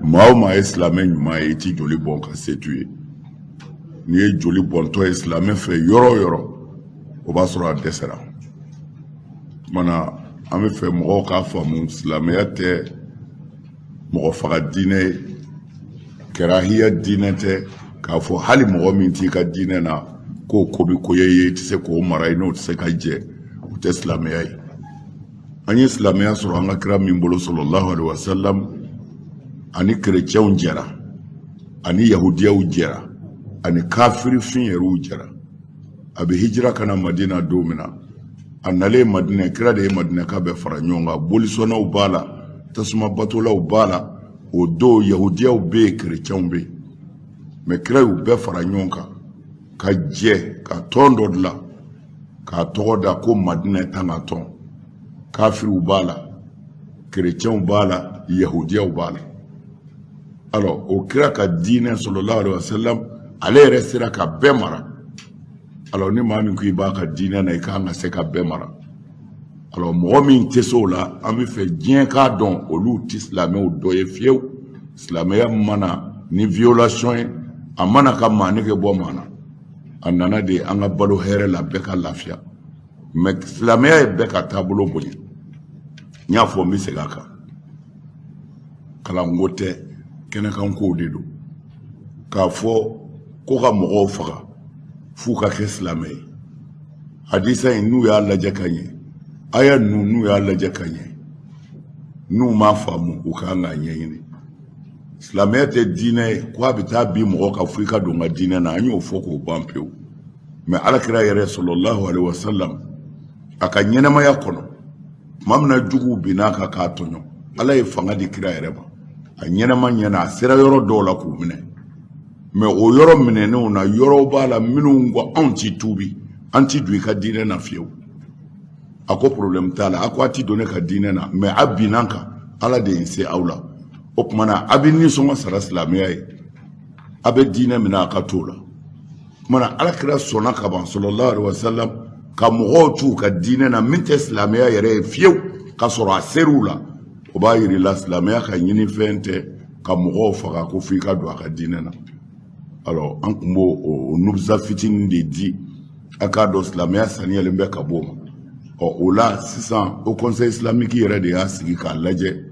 maa o maa ye silamɛ ɲuman ye, i ti joli bɔn ka se t'u ye. N'i ye joli bɔntɔ ye silamɛ fɛ yɔrɔ o yɔrɔ, o b'a sɔrɔ a dɛsɛra. Kumana, an bɛ fɛ mɔgɔw k'a faamu, silamɛya tɛ mɔgɔ faga diinɛ ye, kɛrahiya diinɛ tɛ. K'a fɔ hali mɔgɔ min t'i ka diinɛ na k'o ko bɛ ko ye, i tɛ se k'o mara, i n'o tɛ se ka jɛ, o tɛ silamɛya ye. An ye silamɛya sɔrɔ an ka kira min bolo, sallallahu alaihi wasallam, ani kerecɛnw jɛra, ani yahudiyaw jɛra, ani kafirifin yɛrɛw jɛra. A bɛ hijira ka na Madina don min na, a nalen Madina, kira de ye Madinaka bɛɛ fara ɲɔgɔn kan. Bolisɔnnaw b'a la, tasuma batolaw b'a la, o don yahudiyaw bɛ yen, kerecɛnw bɛ yen, mais kira y'u bɛɛ fara ɲɔgɔn kan ka jɛ ka tɔn dɔ dilan k'a tɔgɔ da ko Madinɛ tanga tɔn. Kafiriw b'a la, kerecɛnw b'a la, yahudiyaw b'a la. Alors, o kira ka diinɛ, sallallahu alaihi wasallam, ale yɛrɛ sera ka bɛɛ mara. Alors, ni maa min ko i b'a ka diinɛ na, i kan ka se ka bɛɛ mara. Alors, mɔgɔ min tɛ se o la, an bɛ fɛ diɲɛ k'a dɔn, olu tɛ silamɛw dɔ ye fiyewu. Silamɛya mana ni violation ye, a mana ka maa nege bɔ maa na. A nana de an ka balo hɛrɛ la, bɛɛ ka lafiya. Mais silamɛya ye bɛɛ ka taabolo bonya. N y'a fɔ, n bɛ segin a kan, kalanko tɛ, kɛnɛkankow de don. K'a fɔ ko ka mɔgɔw faga f'u ka kɛ silamɛ ye, hadisa in, n'u y'a lajɛ ka ɲɛ, aya ninnu, n'u y'a lajɛ ka ɲɛ, n'u m'a faamu, u kan k'a ɲɛɲini. Silamɛya tɛ diinɛ ye ko a bɛ taa bin mɔgɔ kan fo i ka don n ka diinɛ na. An y'o fɔ k'o ban pewu. Mais alakira yɛrɛ, sallallahu alaihi wasallam, a ka ɲɛnamaya kɔnɔ, tuma min na juguw binn'a kan k'a tɔɲɔ, Ala ye fanga di kira yɛrɛ ma. A ɲɛnama ɲɛna, a sera yɔrɔ dɔw la k'u minɛ. Mais o yɔrɔ minɛnenw na, yɔrɔw b'a la minnu ko anw ti tuubi, an ti don i ka diinɛ na fiyewu. A ko problème t'a la. A ko a ti don ne ka diinɛ na, mais a binna n kan, Ala de ye n se aw la. O tuma na, a bɛ nisɔngɔ sara silamɛya ye, a bɛ diinɛ min na, a ka t'o la. O tuma na, alakira sɔnna ka ban, sallallahu alaihi wasallam, ka mɔgɔw t'u ka diinɛ na min tɛ silamɛya yɛrɛ ye fiyewu, ka sɔrɔ a ser'u la. O b'a yir'i la, silamɛya ka ɲinifɛn tɛ ka mɔgɔw faga ko f'i ka don a ka diinɛ na. Alors, an tun b'o o nubusa fitinin de di, a k'a dɔn silamɛya saniyalen bɛ ka bɔ o ma. Ɔ, o la sisan, Haut Conseil islamique yɛrɛ de y'a sigi k'a lajɛ,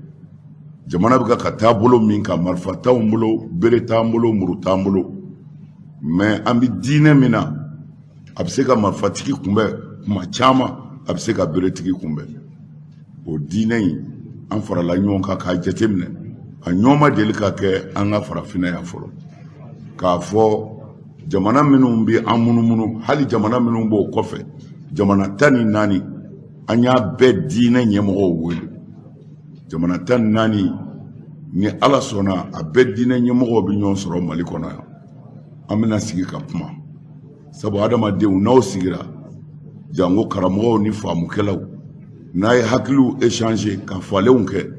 jamana bɛ ka taa bolo min kan, marifa t'anw bolo, bere t'an bolo, muru t'an bolo, mais an bɛ diinɛ min na, a bɛ se ka marifatigi kunbɛn kuma caman, a bɛ se ka beretigi kunbɛn. O diinɛ in, an farala ɲɔgɔn kan k'a jateminɛ, a ɲɔgɔn ma deli ka kɛ an ka farafinna yan fɔlɔ, k'a fɔ jamana minnu bɛ an munumunu, hali jamana minnu b'o kɔfɛ, jamana 14, an y'a bɛɛ diinɛ ɲɛmɔgɔw wele. Jamana 14, ni Ala sɔnna, a bɛɛ diinɛ ɲɛmɔgɔw bɛ ɲɔgɔn sɔrɔ Mali kɔnɔ yan. An bɛna sigi ka kuma, sabu adamadenw, n'aw sigira, janko karamɔgɔw ni faamukɛlaw, n'a ye hakiliw échanger ka falenw kɛ,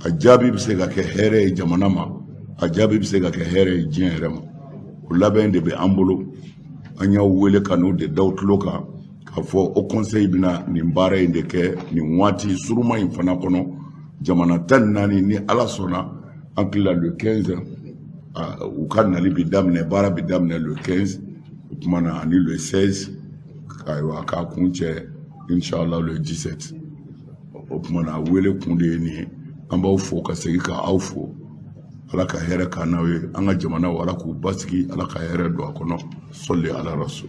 a jaabi bɛ se ka kɛ hɛrɛ ye jamana ma, a jaabi bɛ se ka kɛ hɛrɛ ye diɲɛ yɛrɛ ma. O labɛn de bɛ an bolo. An y'aw wele ka n'o de da tulo kan, k'a fɔ Haut Conseil bɛna nin baara in de kɛ nin waati suruma in fana kɔnɔ, jamana 14. Ni Ala sɔnna, an tilala le 15, u ka nali bɛ daminɛ, baara bɛ daminɛ le 15, o tuma na ani le 16, ayiwa, k'a kun cɛ inshallah le 17. O tuma na, wele kun de ye nin ye. An b'aw fo ka segin ka aw fo. Ala ka hɛrɛ k'an n'aw ye. An ka jamanaw, Ala k'u basigi, Ala ka hɛrɛ don a kɔnɔ. Sɔli ala rasul.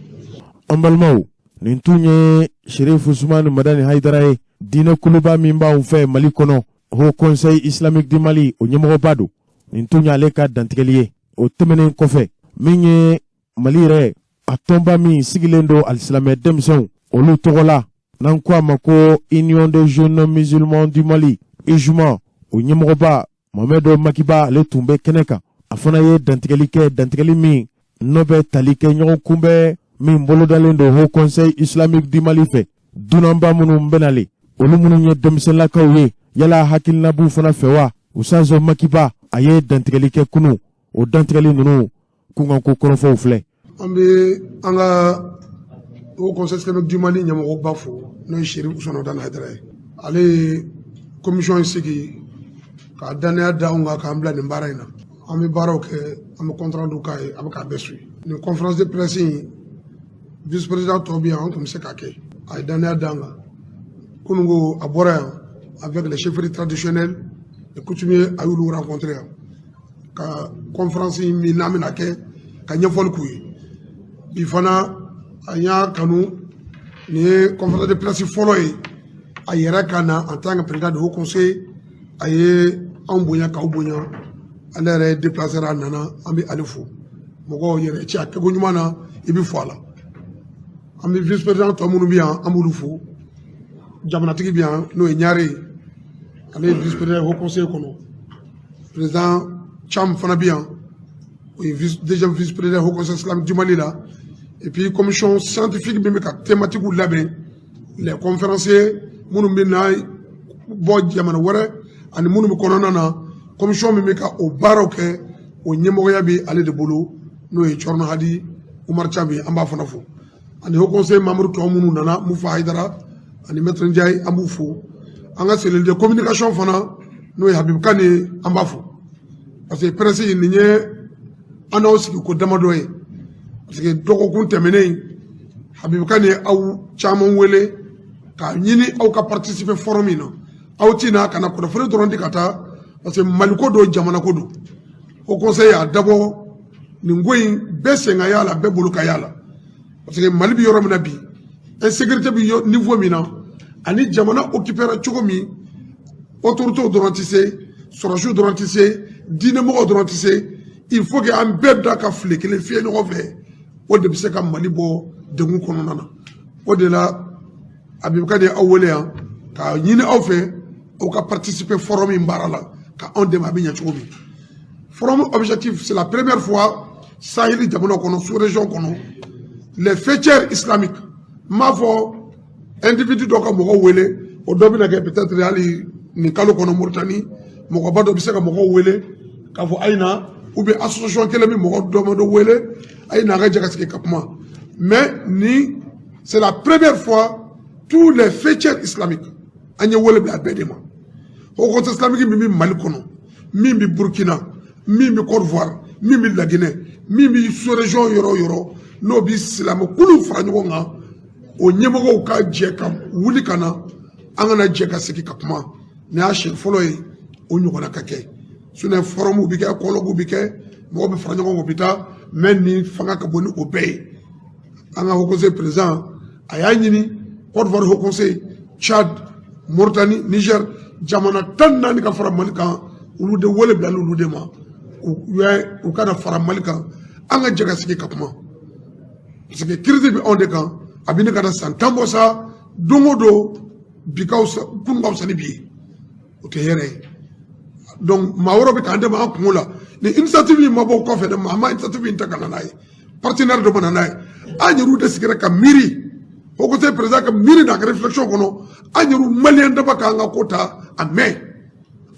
An balimaw, nin tun ye Sherif Usumani Madani Hayidara ye, diinɛ kuluba min b'anw fɛ Mali kɔnɔ, Haut Conseil islamique du Mali, o ɲɛmɔgɔba don. Nin tun y'ale ka dantigɛli ye. O tɛmɛnen kɔfɛ, min ye Mali yɛrɛ a tɔnba min sigilen don alisilamɛ denmisɛnw olu tɔgɔ la, n'an ko a ma ko Union des jeunes musulmans du Mali, UJMA, o ɲɛmɔgɔba Mohamed Makiba, ale tun bɛ kɛnɛ kan. A fana ye dantigɛli kɛ, dantigɛli min n'o bɛ tali kɛ ɲɔgɔn kunbɛn min bolodalen don Haut Conseil islamique du Mali fɛ. Dunanba minnu bɛnale, olu minnu ye denmisɛnlakaw ye, yala hakilina b'u fana fɛ wa? Usazo Makiba, a ye dantigɛli kɛ kunu. O dantigɛli ninnu kunkanko kɔrɔfɔw filɛ. An bɛ an ka Haut Conseil islamique du Mali ɲɛmɔgɔba fo. N'o ye Chérif Ousmane Madani Haidara ye. Ale ye commission in sigi k'a danaya da anw kan k'an bila nin baara in na. An bɛ baaraw kɛ, an bɛ compte rendu k'a ye, a bɛ k'a bɛɛ suit. Nin conférence de presse in, vice président tɔw bɛ yan, an tun bɛ se k'a kɛ. A ye danaya d'an kan. Kunun ko a bɔra yan avec les chefferies traditionnelles et coutumiers, a y'olu rencontré yan ka conférence min n'an bɛna kɛ ka ɲɛfɔli k'u ye. Bi fana, an y'a kanu, nin ye conférence de presse fɔlɔ ye a yɛrɛ ka na en tant que président de haut conseil. A ye anw bonya k'aw bonya, ale yɛrɛ ye déplacer, a nana, an bɛ ale fo. Mɔgɔw yɛrɛ ci a kɛko ɲuman na, i bɛ fo a la. An bɛ vice président tɔ minnu bɛ yan, an b'olu fo. Jamanatigi bɛ yan, n'o ye Ɲare ye, ale ye vice président haut conseil kɔnɔ. Président Cham fana bɛ yan, o ye vice deuxième vice président haut conseil islamique du Mali la. Et puis commission scientifique min bɛ ka thématique labɛn, les conférenciers minnu bɛ na bɔ jamana wɛrɛ ani minnu bɛ kɔnɔna na, commission min bɛ ka o baaraw kɛ, o ɲɛmɔgɔya bɛ ale de bolo, n'o ye Thierno Hadi Oumar Thiam ye, an b'a fana fo. Ani haut conseil membre tɔ minnu nana, Mufa Hayidara ani maître Ndiaye, an b'u fo. An ka cellule de communication fana, n'o ye Habib Kane ye, an b'a fo, parce que presse nin ye an n'aw sigi ko damadɔ ye, parce que dɔgɔkun tɛmɛnen, Habib Kane ye aw caman wele k'a ɲini aw ka participer forum min na. Aw ti na ka na kunnafoni dɔrɔn di ka taa, parce que Maliko don, jamana ko don. Haut conseil y'a dabɔ nin ko in bɛɛ sen ka y'a la, bɛɛ bolo ka y'a la, parce que Mali bɛ yɔrɔ min na bi, insécurité bɛ niveau min na, ani jamana occupéra cogo min, autorités dɔrɔn tɛ se, sɔrɔsiw dɔrɔn tɛ se, diinɛmɔgɔw dɔrɔn tɛ se. Il faut que an bɛɛ da ka file kelen fiyɛ ɲɔgɔn fɛ, o de bɛ se ka Mali bɔ degun kɔnɔna na. O de la Habib Kane ye aw wele yan k'a ɲini aw fɛ, aw ka participer forum in baara la ka anw dɛmɛ a bɛ ɲɛ cogo min. Forum objectif, c'est la première fois Sahel jamana kɔnɔ, sous région kɔnɔ, les faîtières islamiques. N m'a fɔ individu dɔ ka mɔgɔw wele, o dɔ bɛna kɛ peut-être hali nin kalo kɔnɔ Mauritanie, mɔgɔba dɔ bɛ se ka mɔgɔw wele k'a fɔ a ye na, ou bien association kelen bɛ mɔgɔ dɔ dɔ wele, a ye na, a ka jɛ ka sigi ka kuma. Mais ni c'est la première fois, tous les faîtières islamiques, an ye wele bila a bɛɛ de ma. Haut conseil islamique min bɛ Mali kɔnɔ, min bɛ Burkina, min bɛ Côte d'Ivoire, min bɛ Laginɛ, min bɛ sous région yɔrɔ o yɔrɔ, n'o bɛ silamɛkulu fara ɲɔgɔn kan, o ɲɛmɔgɔw ka jɛ ka wuli ka na, an kana jɛ ka sigi ka kuma. Nin y'a siɲɛ fɔlɔ ye o ɲɔgɔnna ka kɛ. Sinon forum bɛ kɛ, colloque bɛ kɛ, mɔgɔw bɛ fara ɲɔgɔn kan, o bɛ taa, mais nin fanga ka bon ni o bɛɛ ye. An ka haut conseil président a y'a ɲini Côte d'Ivoire haut conseil, Tchad, Mauritanie, Niger, jamana 14 ka fara Mali kan. Olu de wele bila olu de ma, u ka na fara Mali kan, an ka jɛ ka sigi ka kuma, parce que crise bɛ anw de kan. A bɛ ne ka na san 10 bɔ sa, don o don bi ka fisa, kunun ka fisa ni bi ye, o tɛ hɛrɛ ye. Donc maa wɛrɛw bɛ k'an dɛmɛ an kungo la. Ni initiative in ma bɔ kɔfɛ dɛ, maa ma initiative in ta ka na n'a ye, partenaire dɔ ma na n'a ye. An yɛrɛw de sigira ka miiri, haut conseil président ka miiri n'a ka réflexion kɔnɔ, an yɛrɛw maliyɛn dama k'an ka ko ta a mɛn,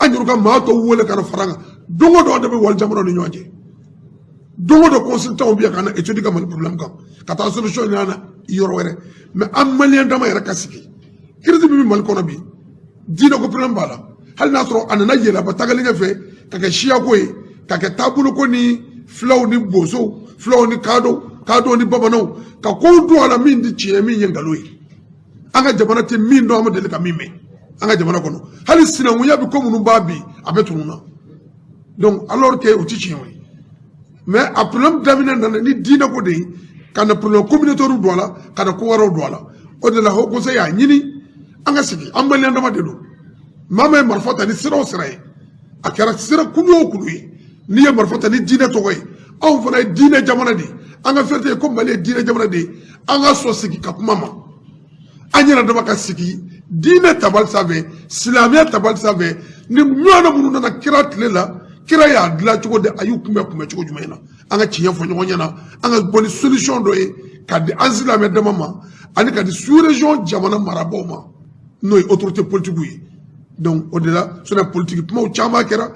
an yɛrɛw ka maa tɔw wele ka na fara an kan. Don o don, an de bɛ wali jamanaw ni ɲɔgɔn cɛ. Don o don, consultant bɛ yan ka na étude ka Mali problème kan, ka taa solution ɲini an na yɔrɔ wɛrɛ. Mais an maliyɛn dama yɛrɛ ka sigi. Crise min bɛ Mali kɔnɔ bi, diinɛ ko problème b'a la, hali n'a sɔrɔ a nana yɛlɛma tagalen ɲɛfɛ ka kɛ siyako ye, ka kɛ taabolo ko ni filaw ni bosow, filaw ni kadɔw, kadɔw ni bamananw, ka kow don a la min tɛ tiɲɛ, min ye nkalon ye. An ka jamana tɛ min dɔn, an ma deli ka min mɛn an ka jamana kɔnɔ. Hali sinankunya bɛ ko minnu b'a bi, a bɛ tunun na. Donc alors que o tɛ tiɲɛ ye, mais a problème daminɛ nana ni diinɛ ko de ye, ka na problème communautaire don a la, ka na ko wɛrɛw don a la. O de la haut conseil y'a ɲini an ka sigi. An maliyɛn dama de don. Maa min ye marifa ta ni sira o sira ye, a kɛra sira kulu o kulu ye, n'i ye marifa ta ni diinɛ tɔgɔ ye, anw fana ye diinɛ jamana de ye. An ka fierté ye ko Mali ye diinɛ jamana de ye. An ka sɔn sigi ka kuma ma, an yɛrɛ dama ka sigi diinɛ tabali sanfɛ, silamɛya tabali sanfɛ. Ni ɲɔgɔnna minnu nana kira tile la, kira y'a dilan cogo di? A y'u kunbɛn kunbɛn cogo jumɛn na? An ka tiɲɛ fɔ ɲɔgɔn ɲɛna, an ka bɔ ni solution dɔ ye ka di an silamɛ dama ma, ani ka di sous région jamana marabaaw ma, n'o ye autorité politique ye. Donc o de la, sinon politique kumaw caman kɛra,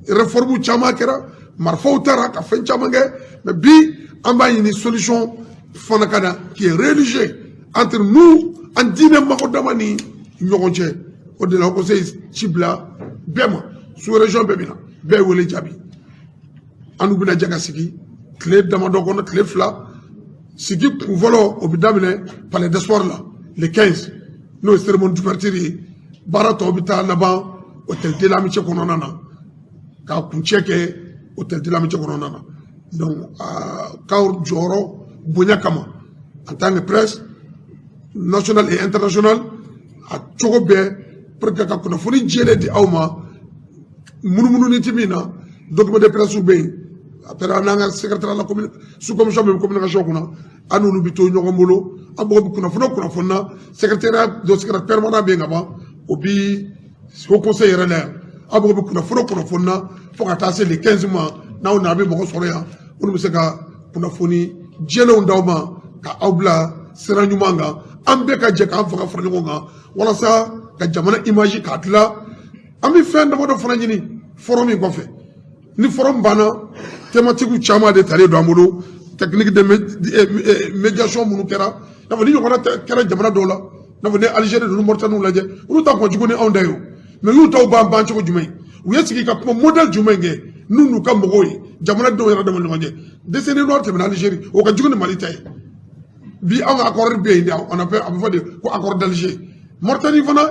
réforme caman kɛra, marifaw taara ka fɛn caman kɛ, mais bi an b'a ɲini solution fana ka na qui est religieux entre nous. An diinɛ mɔgɔ dama ni ɲɔgɔn cɛ. O de la, Haut Conseil ci bila bɛɛ ma, sous région bɛɛ bɛ na, bɛɛ ye wele jaabi. An n'u bɛna jɛ ka sigi tile damadɔ kɔnɔ, tile 2. Sigi kun fɔlɔ, o bɛ daminɛ Palais des Sports la le 15, n'o ye cérémonie d'ouverture ye. Baara tɔw bɛ taa laban Hôtel de l'Amitié kɔnɔna na, k'a kuncɛ kɛ Hôtel de l'Amitié kɔnɔna na. Donc k'aw jɔyɔrɔ bonya kama, en tant que presse nationale et internationale, a cogo bɛɛ pour que ka kunnafoni jɛlen di aw ma, munumununi ti min na. Document de presse bɛ yen. Après, an n'an ka secrétaire la sous commission bɛ communication kunna, an n'olu bɛ to ɲɔgɔn bolo. An mago bɛ kunnafoni o kunnafoni na, secrétariat dɔ, secrétaire permanent bɛ yen ka ban, o bi Haut Conseil yɛrɛ la yan. An mago bɛ kunnafoni o kunnafoni na, fo ka taa se le 15 ma, n'aw na, a bɛ mɔgɔ sɔrɔ yan minnu bɛ se ka kunnafoni jɛlenw d'aw ma, ka aw bila sira ɲuman kan. An bɛɛ ka jɛ k'an fanga fara ɲɔgɔn kan walasa ka jamana image k'a dilan. An bɛ fɛn damadɔ fana ɲini forum in kɔfɛ. Ni forum banna, thématique caman de talen don an bolo, technique de médiation minnu kɛra, i n'a fɔ ni ɲɔgɔnna kɛra jamana dɔw la, i n'a fɔ ni Algérie ninnu, Mauritanie lajɛ, olu ta kɔn jugu ni anw ta ye o. Mais y'u taw ban ban cogo jumɛn? U ye sigi ka kuma modèle jumɛn kɛ n'u n'u ka mɔgɔw ye, jamanadenw yɛrɛ dama ni ɲɔgɔn cɛ? Décennie noire tɛmɛna Algérie, o ka jugu ni Mali ta ye. Bi, anw ka accord bɛ yen de, on appelle, a bɛ fɔ de ko accord d'Alger. Mauritanie fana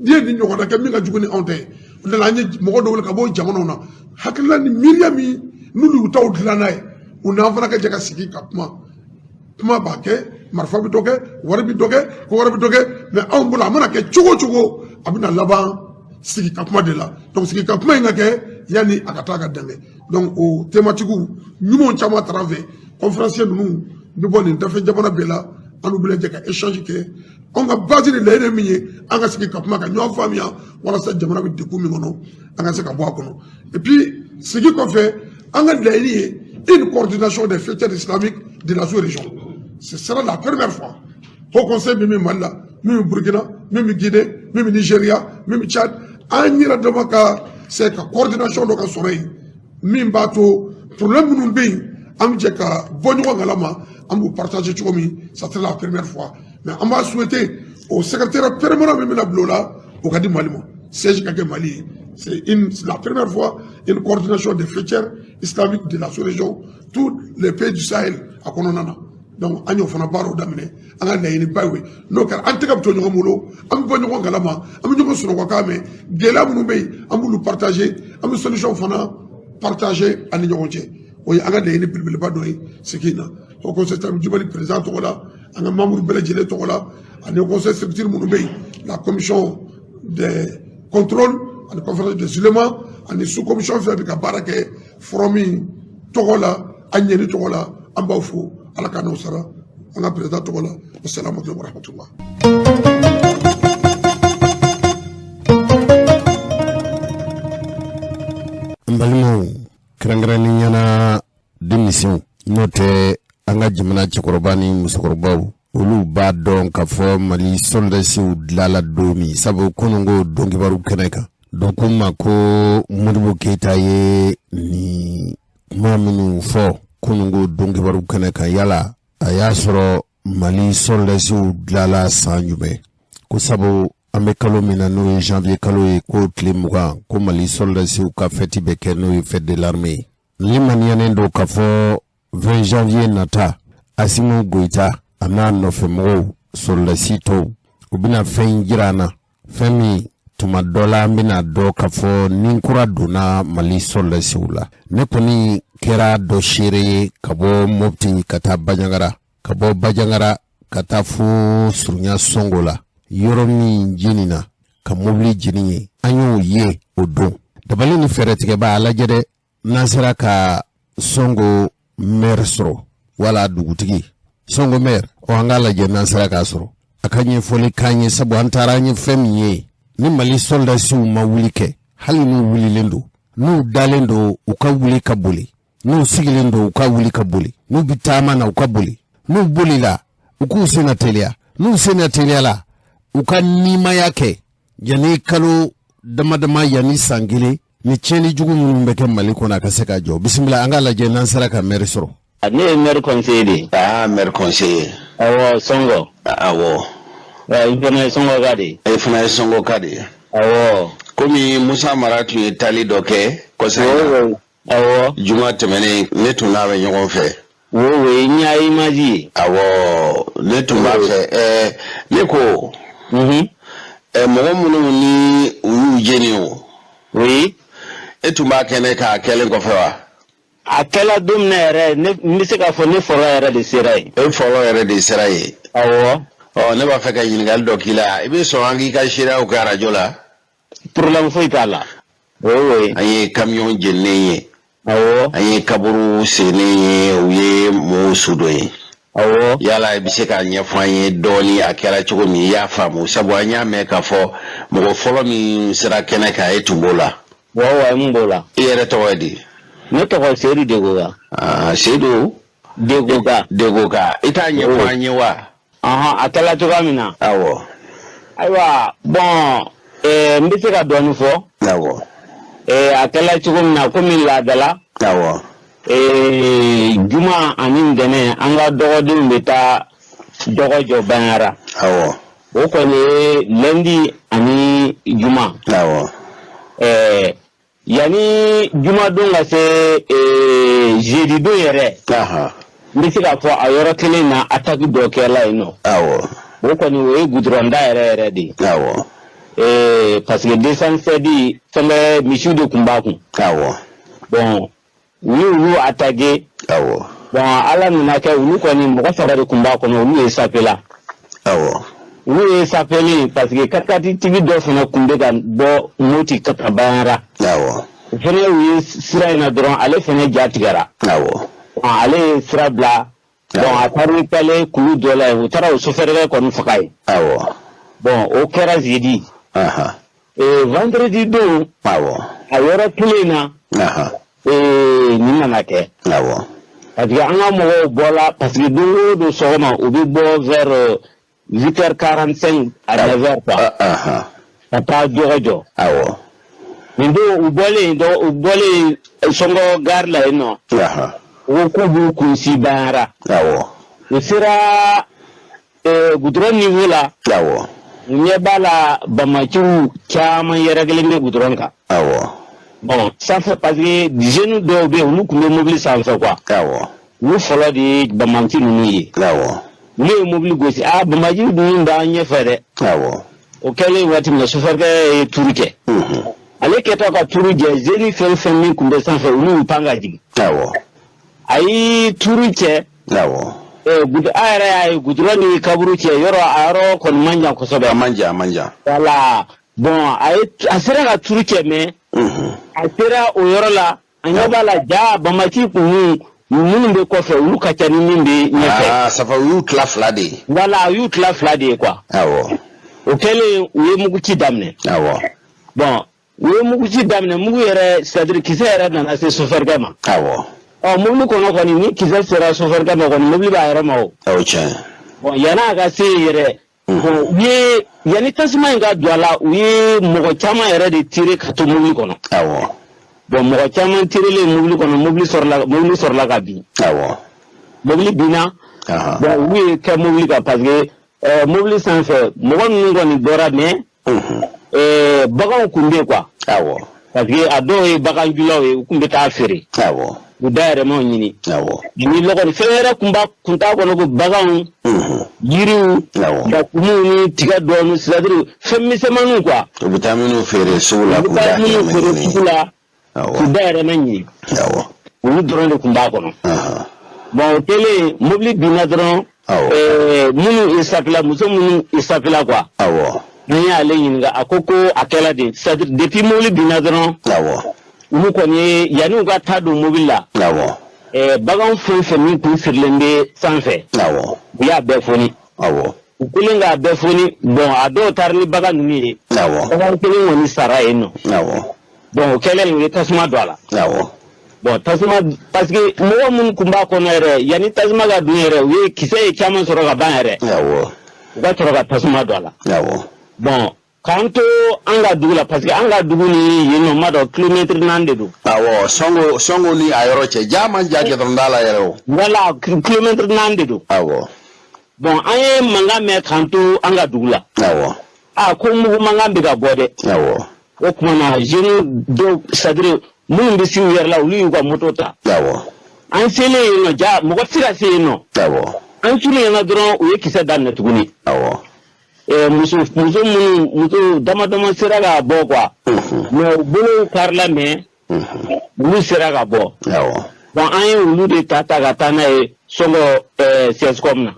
ye nin ɲɔgɔnna kɛ min ka jugu ni anw ta ye. O de la, an ye mɔgɔ dɔw wele ka bɔ jamanaw na, hakilila ni miiriya min n'olu y'u taw dilan n'a ye, u n'an fana ka jɛ ka sigi ka kuma. Kuma b'a kɛ, marifa bɛ dɔ kɛ, wari bɛ dɔ kɛ, ko wɛrɛ bɛ dɔ kɛ, mais anw bolo, a mana kɛ cogo o cogo, a bɛna laban sigi ka kuma de la. Donc sigi ka kuma in ka kɛ yanni a ka taa ka dan kɛ. Donc o thématique ɲumanw caman taara an fɛ. Conférencier ninnu bɛ bɔ nin dafɛ jamana bɛɛ la, an n'u bɛna jɛ ka échange kɛ. Anw ka base de laɲini ye min ye, an ka sigi ka kuma ka ɲɔgɔn faamuya walasa jamana bɛ degun min kɔnɔ, an ka se ka bɔ a kɔnɔ. Et puis, sigi kɔfɛ, an ka laɲini ye une coordination des faîtières islamiques de la sous-région. Ce sera la première fois. Haut Conseil min bɛ Mali la, min bɛ Burkina, min bɛ Guinée, min bɛ Nigeria, min bɛ Tchad, an yɛrɛ dama ka se ka coordination dɔ ka sɔrɔ yen min b'a to problème minnu bɛ yen, an bɛ jɛ ka bɔ ɲɔgɔn kalama, an b'u partager cogo min. Ça sera la première fois. Mais an b'a souhaiter au secrétaire permanent min bɛna bila o la, o ka di Mali ma, siège ka kɛ Mali ye. C'est la première fois, une coordination des faîtières islamiques de la sous-région, tous les pays du Sahel a kɔnɔna na. Donc an y'o fana baaraw daminɛ. An ka laɲiniba ye, n'o kɛra, an tɛgɛ bɛ to ɲɔgɔn bolo, an bɛ bɔ ɲɔgɔn kalama, an bɛ ɲɔgɔn sunɔgɔkan mɛn. Gɛlɛya minnu bɛ yen, an b'olu partager, an bɛ solution fana partager an ni ɲɔgɔn cɛ. O ye an ka laɲini belebeleba dɔ ye sigi in na. Haut Conseil islamique du Mali président tɔgɔ la, an ka membre bɛɛ lajɛlen tɔgɔ la, ani conseil structure minnu bɛ yen, la commission des contrôles ani conférence des ulémas ani sous commission fɛn bɛ ka baara kɛ forum in tɔgɔ la, an ɲɛni tɔgɔ la, an b'aw fo. Ala ka n'aw sara an ka président tɔgɔ la. Assalamu alaikum warahmatullah. N balimaw, kɛrɛnkɛrɛnnenya na denmisɛnw, n'o tɛ an ka jamana cɛkɔrɔba ni musokɔrɔbaw, olu b'a dɔn k'a fɔ Mali sɔrɔdasiw dilala don min. Sabu kununko donkibaru kɛnɛ kan, dɔ ko ma ko Modibo Keyita ye nin kuma minnu fɔ kununko donkibaru kɛnɛ kan, yala a y'a sɔrɔ Mali sɔrɔdasiw dilala san jumɛn? Ko sabu an bɛ kalo min na, n'o ye janvier kalo ye, ko tile 20, ko Mali sɔrɔdasiw ka fɛti bɛ kɛ, n'o ye fête de l'armée ye. Limaniyanen don k'a fɔ 20 janvier nata, Asimi Goyita a n'a nɔfɛmɔgɔw, sɔrɔdasi tɔw, u bɛna fɛn jira an na, fɛn min tuma dɔ la an bɛna dɔn k'a fɔ ni kura donna Mali sɔrɔdasiw la. Ne kɔni kɛra dɔ seere ye, ka bɔ Mopti ka taa Banjagara, ka bɔ Banjagara ka taa fo surunya Sɔngo la, yɔrɔ min jenina ka mobili jeni ye, an y'o ye o don. Dabali ni fɛɛrɛtigɛba, a lajɛ dɛ, n'an sera ka Sɔngo maire sɔrɔ, wala dugutigi Sɔngo maire, ɔ, an k'a lajɛ n'an sera k'a sɔrɔ, a ka ɲɛfɔli k'an ye. Sabu an taara, an ye fɛn min ye, ni Mali sɔrɔdasiw ma wuli kɛ, hali n'u wulilen don, n'u dalen don, u ka wuli ka boli, n'u sigilen don, u ka wuli ka boli, n'u bɛ taama na, u ka boli, n'u bolila, u k'u senna teliya, n'u senna teliyala, u ka nimaya kɛ yanni kalo dama dama, yanni san kelen, ni tiɲɛni jugu minnu bɛ kɛ Mali kɔnɔ, a ka se ka jɔ. Bisimila, an k'a lajɛ n'an sera ka maire sɔrɔ. Ne ye maire conseiller de ye. Ah, maire conseiller. Awɔ, Sɔngɔ. Awɔ. N fana ye Sɔngɔka de ye. E fana ye Sɔngɔka de ye. Awɔ. Komi Musa Mara tun ye taali dɔ kɛ kɔsa in na. Awɔ. Juma tɛmɛnen ne tun n'a bɛ ɲɔgɔn fɛ. Oui, n y'a image ye. Awɔ, ne tun b'a fɛ ɛɛ ne ko. Ɛ mɔgɔ minnu ni u y'u jeni o. Oui. E tun b'a kɛnɛ k'a kɛlen kɔfɛ wa? A kɛla don min na yɛrɛ, ne n bɛ se k'a fɔ ne fɔlɔ yɛrɛ de sera yen. E fɔlɔ yɛrɛ de sera yen. Awɔ. Ɔ ne b'a fɛ ka ɲininkali dɔ k'i la, i bɛ sɔn an k'i ka seereyaw kɛ arajo la? Problème foyi t'a la. Oui, oui. An ye camion jeninen ye. Awɔ. An ye kaburu sennen ye, u ye mɔgɔw su don ye. Awɔ. Yala i bɛ se k'a ɲɛfɔ an ye dɔɔni a kɛra cogo min, i y'a faamu, sabu an y'a mɛn k'a fɔ mɔgɔ fɔlɔ min sera kɛnɛ kan e tun b'o la. Wa wa n b'o la. I yɛrɛ tɔgɔ ye di? Ne tɔgɔ Seyidu Degoga. Aa Seyidu. Degoga. Degoga, i t'a ɲɛfɔ an ye wa? Ɔhɔn, a kɛla cogoya min na. Awɔ. Ayiwa bɔn n bɛ se ka dɔɔni fɔ. Awɔ. A kɛla cogo min na komi laadala. Awɔ. Juma ani ntɛnɛn an ka dɔgɔdenw bɛ taa dɔgɔ jɔ Bandiagara. Awɔ. O kɔni ye lundi ani juma. Awɔ. Yanni jumadon ka se jeudi don yɛrɛ. N bɛ se k'a fɔ a yɔrɔ kelen na attaque dɔ kɛla yen nɔ. Awɔ. O kɔni o ye goudron da yɛrɛ yɛrɛ de ye. Awɔ. Parce que 207 fɛn bɛ misiw de tun b'a kun. Awɔ. Bon u ye olu attaqué. Awɔ. Bon ala nana kɛ olu kɔni mɔgɔ saba de tun b'a kɔnɔ, olu ye sapela. Awɔ. Olu ye sapeli parce que 4x4 tigi dɔ fana tun bɛ ka bɔ Moti ka taa Bandiagara. Awɔ. O fana u ye sira in na dɔrɔn, ale fana ja tigɛra. Awɔ. Ale ye sira bila. Bon a taara kɛlen kulu dɔ la yen, u taara o sofɛrikɛ kɔni faga yen. Awɔ. Bon o kɛra jeudi. Vendredi don. Awɔ. A yɔrɔ kelen na. Nin nana kɛ. Awɔ. Parce que an ka mɔgɔw bɔla, parce que don o don sɔgɔma u bɛ bɔ vers 8h45 à 9h quoi. Ka taa dɔgɔ jɔ. Awɔ. Nin don u bɔlen Sɔngɔ gare la yen nɔ. U ko k'u b'u kunsi Bandiagara. Awɔ. U sera goudron niveau la. Awɔ. U ɲɛ b'a la bamaciw caman yɛrɛkɛlen bɛ goudron kan. Awɔ. Bon sanfɛ parce que jeunes dɔw bɛ yen, olu tun bɛ mobili sanfɛ quoi. Awɔ. Olu fɔlɔ de ye bamaci ninnu ye. Awɔ. Olu ye mobili gosi, aa bamaci ninnu b'an ɲɛfɛ dɛ. Awɔ. O kɛlen waati min na sofɛrikɛ ye turu kɛ. Ale kɛtɔ ka turu jɛ, jeune fɛn fɛn min tun bɛ sanfɛ olu y'u pan ka jigin. Awɔ. A ye turu cɛ. Awɔ. A yɛrɛ y'a ye goudron ni kaburu cɛ, yɔrɔ a yɔrɔ kɔni man jan kosɛbɛ. A man jan, a man jan. Voilà. Bon a sera ka turu cɛ mais a sera o yɔrɔ la, a ɲɛ b'a la ja bamaci kun minnu bɛ kɔfɛ olu ka ca ni min bɛ ɲɛfɛ. Aa safa u y'u tila fila de ye. Voilà, u y'u tila fila de ye quoi. Awɔ. O kɛlen u ye muguci daminɛ. Awɔ. Bon u ye muguci daminɛ, mugu yɛrɛ c'est à dire kisɛ yɛrɛ nana se sofɛrikɛ ma. Awɔ. Ɔ mobili kɔnɔ kɔni ni kisɛ sera sofɛrikɛ ma kɔni mobili b'a yɛrɛ ma o. O tiɲɛ. Bon yann'a ka se yen yɛrɛ. Bon u ye yanni tasuma in ka don a la, u ye mɔgɔ caman yɛrɛ de tirer ka to mobili kɔnɔ. Awɔ. Bon mɔgɔ caman tirelen mobili kɔnɔ, mobili sɔrɔla ka bin. Awɔ. Mobili binna. Bon olu ye kɛ mobili kan parce que mobili sanfɛ mɔgɔ ninnu kɔni bɔra mais baganw tun bɛ yen quoi. Awɔ. Parce que a dɔw ye baganjulaw ye, u tun bɛ taa feere. Awɔ. U dayɛlɛmaw ɲini. Awɔ. Ni lɔgɔ fɛn wɛrɛ kun t'a kɔnɔ ko baganw. Yiriw. Dakumuw ni tiga dɔɔni, c'est à dire fɛn misɛnmaninw quoi. U bɛ taa minnu feere sugu la. U bɛ taa minnu feere sugu la. K'u dayɛlɛma ɲini. Awɔ. Olu dɔrɔn de tun b'a kɔnɔ. Bon o kɛlen mobili binna dɔrɔn. Minnu esapila, muso minnu esapila quoi. Awɔ. An y'ale ɲininka, a ko a kɛla de, c'est à dire depuis mobili binna dɔrɔn. Awɔ. Olu kɔni ye yanni u ka taa don mobili la. Awɔ. Bagan fɛn fɛn min tun sirilen bɛ sanfɛ. Awɔ. U y'a bɛɛ foni. Awɔ. U kɛlen k'a bɛɛ foni, bon a dɔw taara ni bagan ninnu ye. Awɔ. Bagan kelen kɔni sara yen nɔ. Awɔ. Bon o kɛlen u ye tasuma don a la. Awɔ. Bon tasuma parce que mɔgɔ minnu tun b'a kɔnɔ yɛrɛ, yanni tasuma ka don yɛrɛ, u ye kisɛ ye caman sɔrɔ ka ban yɛrɛ. Awɔ. U ka sɔrɔ ka tasuma don a la. Awɔ. Bon k'an to an ka dugu la parce que an ka dugu ni yen nɔ ma dɔn kilomɛtiri 4 de don. Awɔ, Sɔngo ni a yɔrɔ cɛ ja man ja gɛdɔrɔn da la yɛrɛ o. Voilà, kilomɛtiri 4 de don. Awɔ. Bon, an ye mankan mɛn k'an to an ka dugu la. Aa, ko mugu mankan bɛ ka bɔ dɛ. O tuma na, jeunes dɔw, c'est à dire minnu bɛ se u yɛrɛ la, olu y'u ka moto ta. An selen yen nɔ, ja mɔgɔ tɛ se ka se yen nɔ. An surunyana dɔrɔn, u ye kisɛ daminɛ tuguni. Muso muso minnu, muso dama dama sera ka bɔ quoi, mais u bolow karila, mais olu sera ka bɔ. Bon, an ye olu de ta ta ka taa n'a ye Sɔngɔ CSCOM na.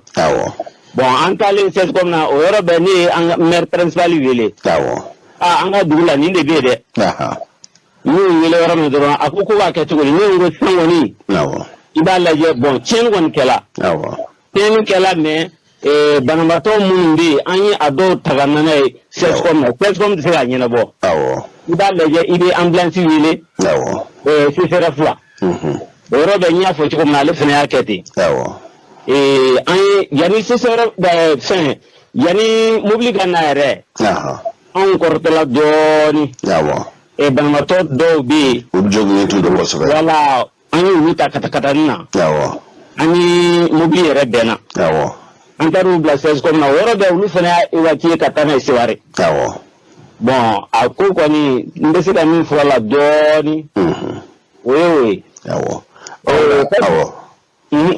Bon, an taalen CSCOM na, o yɔrɔ bɛɛ, ne ye an ka maire principal wele. Aa, an ka dugu la, nin de bɛ yen dɛ. N y'o wele yɔrɔ min dɔrɔn, a ko ko b'a kɛ cogo di? Ne ko sisan kɔni, i b'a lajɛ. Bon, tiɲɛni kɔni kɛla. Tiɲɛni kɛla, mais banabaatɔ minnu bɛ yen, an ye a dɔw ta ka na n'a ye CSCOM na. CSCOM tɛ se k'a ɲɛnabɔ. I b'a lajɛ, i bɛ ambulance wele CSRéf la. O yɔrɔ bɛɛ, n y'a fɔ cogo min na, ale fana y'a kɛ ten. An ye yanni CSRéf fɛn, yanni mobili ka na yɛrɛ, anw kɔrɔtɔla dɔɔnin. Banabaatɔ dɔw bɛ yen. U joginnen tun don kosɛbɛ. Wala, an ye olu ta katakatani na. An ni mobili yɛrɛ bɛnna. An taar'u bila CSCOM na. O yɔrɔ bɛɛ, olu fana y'a évacuer ka taa n'a ye Seware. Bon, a ko kɔni, n bɛ se ka min fɔ a la dɔɔnin, o ye o ye.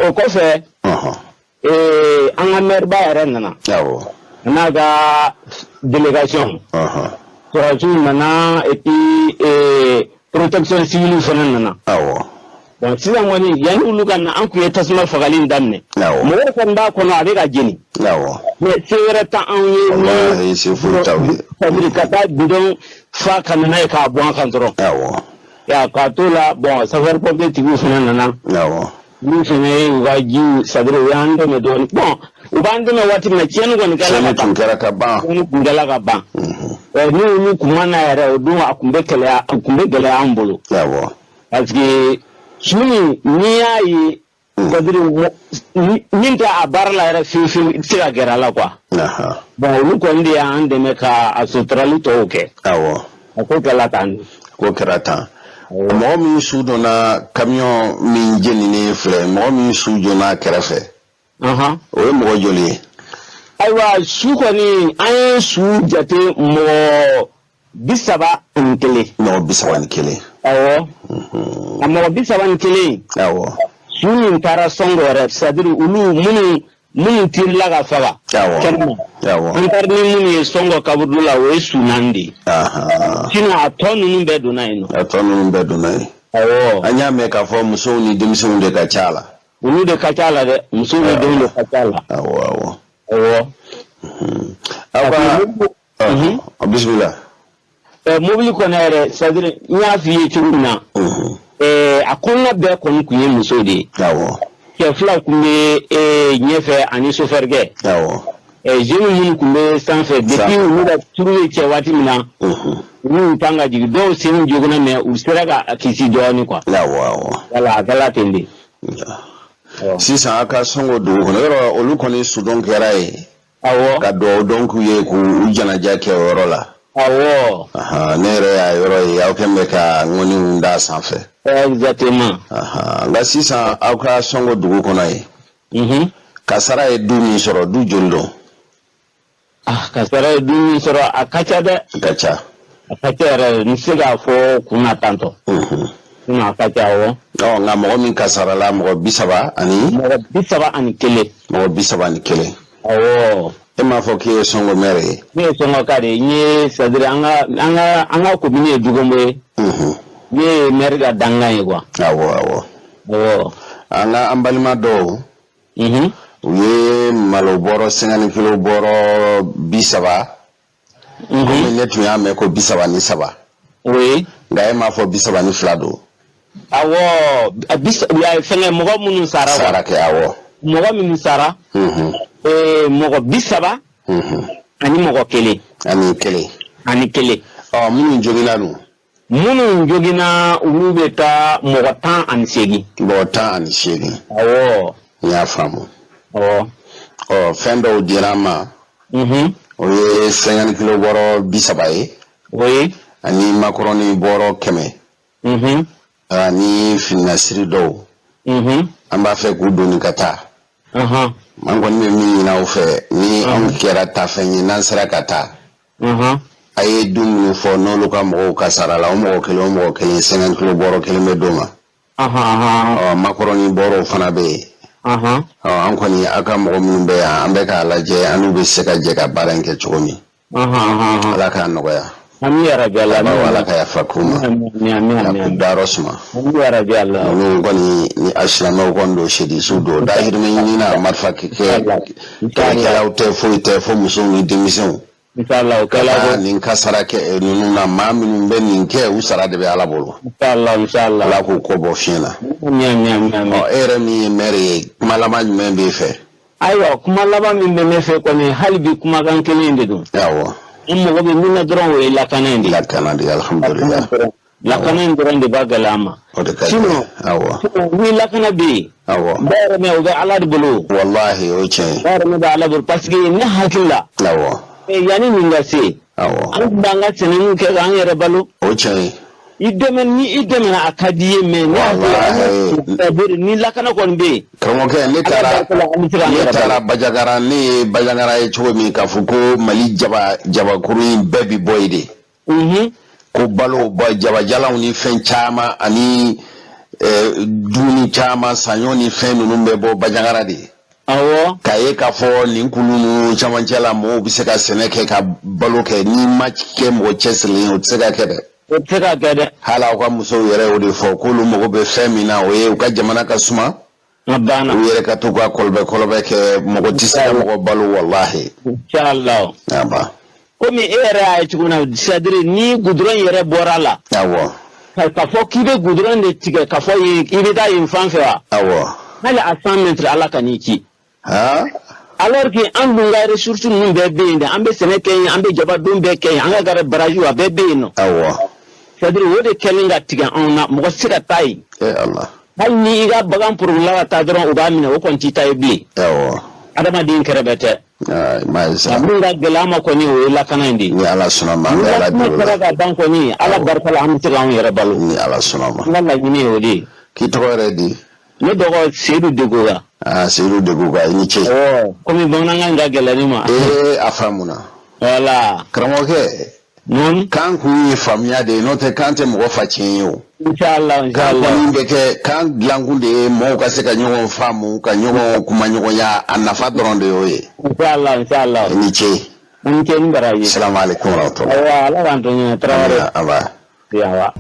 O kɔfɛ, an ka maire ba yɛrɛ nana. A n'a ka délégation. Sɔrɔdasiw nana, et puis protection civile fana nana. Bon, sisan kɔni, yanni olu ka na, an tun ye tasuma fagali in daminɛ. Mɔgɔw kɔni b'a kɔnɔ, a bɛ ka jeni. Mais se wɛrɛ tɛ anw ye. Walahi, se foyi t'aw ye. C'est-à-dire ka taa bidon fa ka na n'a ye k'a bɔn an kan dɔrɔn. Ya k'a to la, bon, sapeur pompier tigiw fana nana. Olu fana ye u ka jiw, c'est-à-dire u y'an dɛmɛ dɔɔnin. Bon, u b'an dɛmɛ waati min na, tiɲɛni kɔni kɛla ka Tiɲɛni ban. tun kɛra ka ban. Tiɲɛni tun kɛla ka ban. Ni olu kun ma na yɛrɛ, o don a kun bɛ gɛlɛya, a kun bɛ gɛlɛya an bolo. Parce que su nin, n'i y'a ye, c'est-à-dire min tɛ a baara la yɛrɛ fiyewu fiyewu, i tɛ se ka gɛrɛ a la quoi. Bon, olu kɔni de y'an dɛmɛ ka a suturali tɔw kɛ. A ko kɛla tan de. Ko kɛra tan. Mɔgɔ min su donna camion min jeninen filɛ, mɔgɔ min su donna a kɛrɛfɛ, o ye mɔgɔ joli ye? Ayiwa, su kɔni, an ye su jate mɔgɔ 31. Mɔgɔ 31. Awɔ. A mɔgɔ 31. Su min taara Sɔngɔ yɛrɛ, c'est à dire olu minnu tirila ka faga. Kɛnɛma. An taara ni minnu ye Sɔngɔ kaburudo la, o ye su naani de ye. Sinon a tɔ ninnu bɛɛ donna yen nɔ. A tɔ ninnu bɛɛ donna yen. Awɔ. An y'a mɛn k'a fɔ musow ni denmisɛnw de ka ca a la. Olu de ka ca a la dɛ, musow ni denw de ka ca a la. Awɔ awɔ. Awɔ. Aw ka bisimila. Mobili kɔnɔ yɛrɛ, c'est à dire n y'a f'i ye cogo min na, a kɔnɔna bɛɛ kɔni tun ye musow de ye. Cɛ fila tun bɛ ɲɛfɛ ani sofɛrikɛ. Jeunes minnu tun bɛ sanfɛ, depuis olu ka turu ye cɛ waati min na, olu y'u pan ka jigin, dɔw sen joginna, mais u sera ka kisi dɔɔnin quoi. Awɔ awɔ. Voilà, a kɛla ten de. Sisan aw ka Sɔngɔ dugu kɔnɔ, yɔrɔ olu kɔni sudon kɛra yen. Ka dugawu dɔn k'u ye, k'u janaja kɛ o yɔrɔ la. Ne yɛrɛ y'a yɔrɔ ye, aw kɛn bɛ ka ŋɔniw d'a sanfɛ. Exactement. Nka sisan aw ka Sɔngɔ dugu kɔnɔ yen, kasara ye du min sɔrɔ, du joli don? Ah, kasara ye du min sɔrɔ, a ka ca dɛ. A ka ca. A ka ca yɛrɛ, n tɛ se k'a fɔ kun na tantɔ. Sinon a ka ca, awɔ. Ɔ, nka mɔgɔ min kasarala, mɔgɔ 30 ani. Mɔgɔ 31. Mɔgɔ 31. Awɔ. E m'a fɔ k'e ye Sɔngɔ maire ye? Ne ye Sɔngɔ ka de ye, n ye, c'est à dire an ka commune ye Dugombo ye. Ne ye maire ka dankan ye quoi. Awɔ awɔ. Awɔ. An ka an balima dɔw. U ye malo bɔrɔ 50 kilo bɔrɔ 30. Komi ne tun y'a mɛn ko 33. Oui. Nka e m'a fɔ 32 don. Awɔ, fɛngɛ, mɔgɔ minnu sara. Sara kɛ, awɔ. Mɔgɔ minnu sara. Mɔgɔ 30. Ani mɔgɔ kelen. Ani kelen. Ani kelen. Ɔ, minnu joginna dun? Minnu joginna, olu bɛ taa mɔgɔ 18. Mɔgɔ 18. Awɔ. N y'a faamu. Awɔ. Ɔ, fɛn dɔw dira an ma. O ye 50 kilo bɔrɔ 30 ye. Oui. Ani makɔrɔni bɔrɔ 100. Ani fininasiri dɔw. An b'a fɛ k'u doni ka taa. An kɔni bɛ min ɲini aw fɛ, ni anw kɛra taafɛn ye, n'an sera ka taa, a ye du minnu fɔ n'olu ka mɔgɔw kasara la, o mɔgɔ kelen o mɔgɔ kelen, 50 kilo bɔrɔ kelen bɛ d'o ma. Ɔ, makɔrɔni bɔrɔw fana bɛ yen. Ɔ, an kɔni, aw ka mɔgɔ minnu bɛ yan, an bɛ k'a lajɛ an n'u bɛ se ka jɛ ka baara in kɛ cogo min. Ala k'a nɔgɔya. Ami yarabi Ala. Bawo Ala ka yafa k'u ma. Ami ami ami. K'u dayɔrɔ suma. Ami yarabi Ala. Ninnu kɔni ni a silamɛw kɔni don, sedisiw don, dahirimɛ ɲini na, marifa kɛ kɛlɛkɛlaw tɛ, foyi tɛ, fo musow ni denmisɛnw. Inshallah o kɛla ko. Nin kasara kɛ ninnu na, maa minnu bɛ nin kɛ, u sara de bɛ Ala bolo. Inshallah inshallah. Ala k'u kɔ bɔ fiɲɛ na. Ami ami ami ami. Ɔ, e yɛrɛ min ye mɛri ye, kuma laban jumɛn b'e fɛ? Ayiwa, kuma laban min bɛ ne fɛ kɔni, hali bi kumakan kelen in de don. An mago bɛ min na dɔrɔn, o ye lakana in de ye. Lakana de, alhamdulilah. Lakana in dɔrɔn de b'a gɛlɛya an ma. O de ka sinon ni lakana bɛ yen, dahirimɛ o bɛ Ala de bolo. Walahi, o ye tiɲɛ ye. Dahirimɛ bɛ Ala bolo, parce que ne hakili la, yanni nin ka se, an tun b'an ka sɛnɛniw kɛ k'an yɛrɛ balo. O ye tiɲɛ ye. I dɛmɛ ni i dɛmɛna, a ka di i ye, mais ne hakili ni lakana kɔni bɛ yen. Karamɔgɔkɛ, ne taara Bajagara, ne ye Bajagara ye cogo min k'a fɔ ko Mali jaba jabakuru in bɛɛ bi bɔ yen de. Ko balo jabajalanw ni fɛn caman ani dumuni caman, saɲɔ ni fɛn ninnu bɛ bɔ Bajagara de. K'a ye k'a fɔ nin kulu ninnu camancɛ la, mɔgɔw bɛ se ka sɛnɛ kɛ ka balo kɛ. N'i ma kɛ mɔgɔ cɛsirilen ye, o tɛ se ka kɛ dɛ. O tɛ se ka kɛ dɛ. Hali aw ka musow yɛrɛ y'o de fɔ k'olu mago bɛ fɛn min na, o ye u ka jamana ka suma. A banna. U yɛrɛ ka to ka kɔlɔbɛ kɔlɔbɛ kɛ, mɔgɔ tɛ se ka mɔgɔ balo, walahi. Inshallah. Aba. Komi e yɛrɛ y'a ye cogo min na, c'est à dire ni goudron yɛrɛ bɔra la. Ka fɔ k'i bɛ goudron de tigɛ ka fɔ yen, i bɛ taa yen fan fɛ wa? Awɔ. Hali a 100 mètres, Ala ka n'i ci. Alors que an dun ka ressources ninnu bɛɛ bɛ yen dɛ, an bɛ sɛnɛ kɛ yen, an bɛ jaba don bɛɛ kɛ yen, an ka barrage a bɛɛ bɛ yen nɔ. C'est à dire o de kɛlen ka tigɛ anw na, mɔgɔ tɛ se ka taa yen. Eh Allah. Hali ni i ka bagan porola ka taa dɔrɔn, u b'a minɛ, o kɔni t'i ta ye bilen. Adamaden kɛrɛfɛ tɛ. Maa ye sa. Min ka gɛlɛn an ma kɔni, o ye lakana in de ye. Ni Ala sɔnna ma, an Ni bɛ Ala lakana deli o la. kɛra ka ban kɔni, Ala barika la, an bɛ se k'anw yɛrɛ balo. Ni Ala sɔnna ma. N ka laɲini ye o de ye. K'i tɔgɔ yɛrɛ di? Ne tɔgɔ Seyidu Degoga. Aa, Seyidu Degoga, i ni ce. Komi bamanankan ka gɛlɛn ne ma. Ee, a faamuna. Voilà. Karamɔgɔkɛ. Naamu. Kan kun ye faamuya de ye, n'o tɛ kan tɛ mɔgɔ fa tiɲɛ ye o. Inshallah Kan inshallah. kɔni bɛ kɛ kan dilankun de ye, mɔgɔw ka se ka ɲɔgɔn faamu, ka ɲɔgɔn kumaɲɔgɔnya, a nafa dɔrɔn de y'o ye. Inshallah inshallah. I ni ce. I ni ce ni baraji. Salamu aleykum warahmatulah. Ayiwa, Ala k'an to ɲɛ, Tarawele. Aba. Yawa.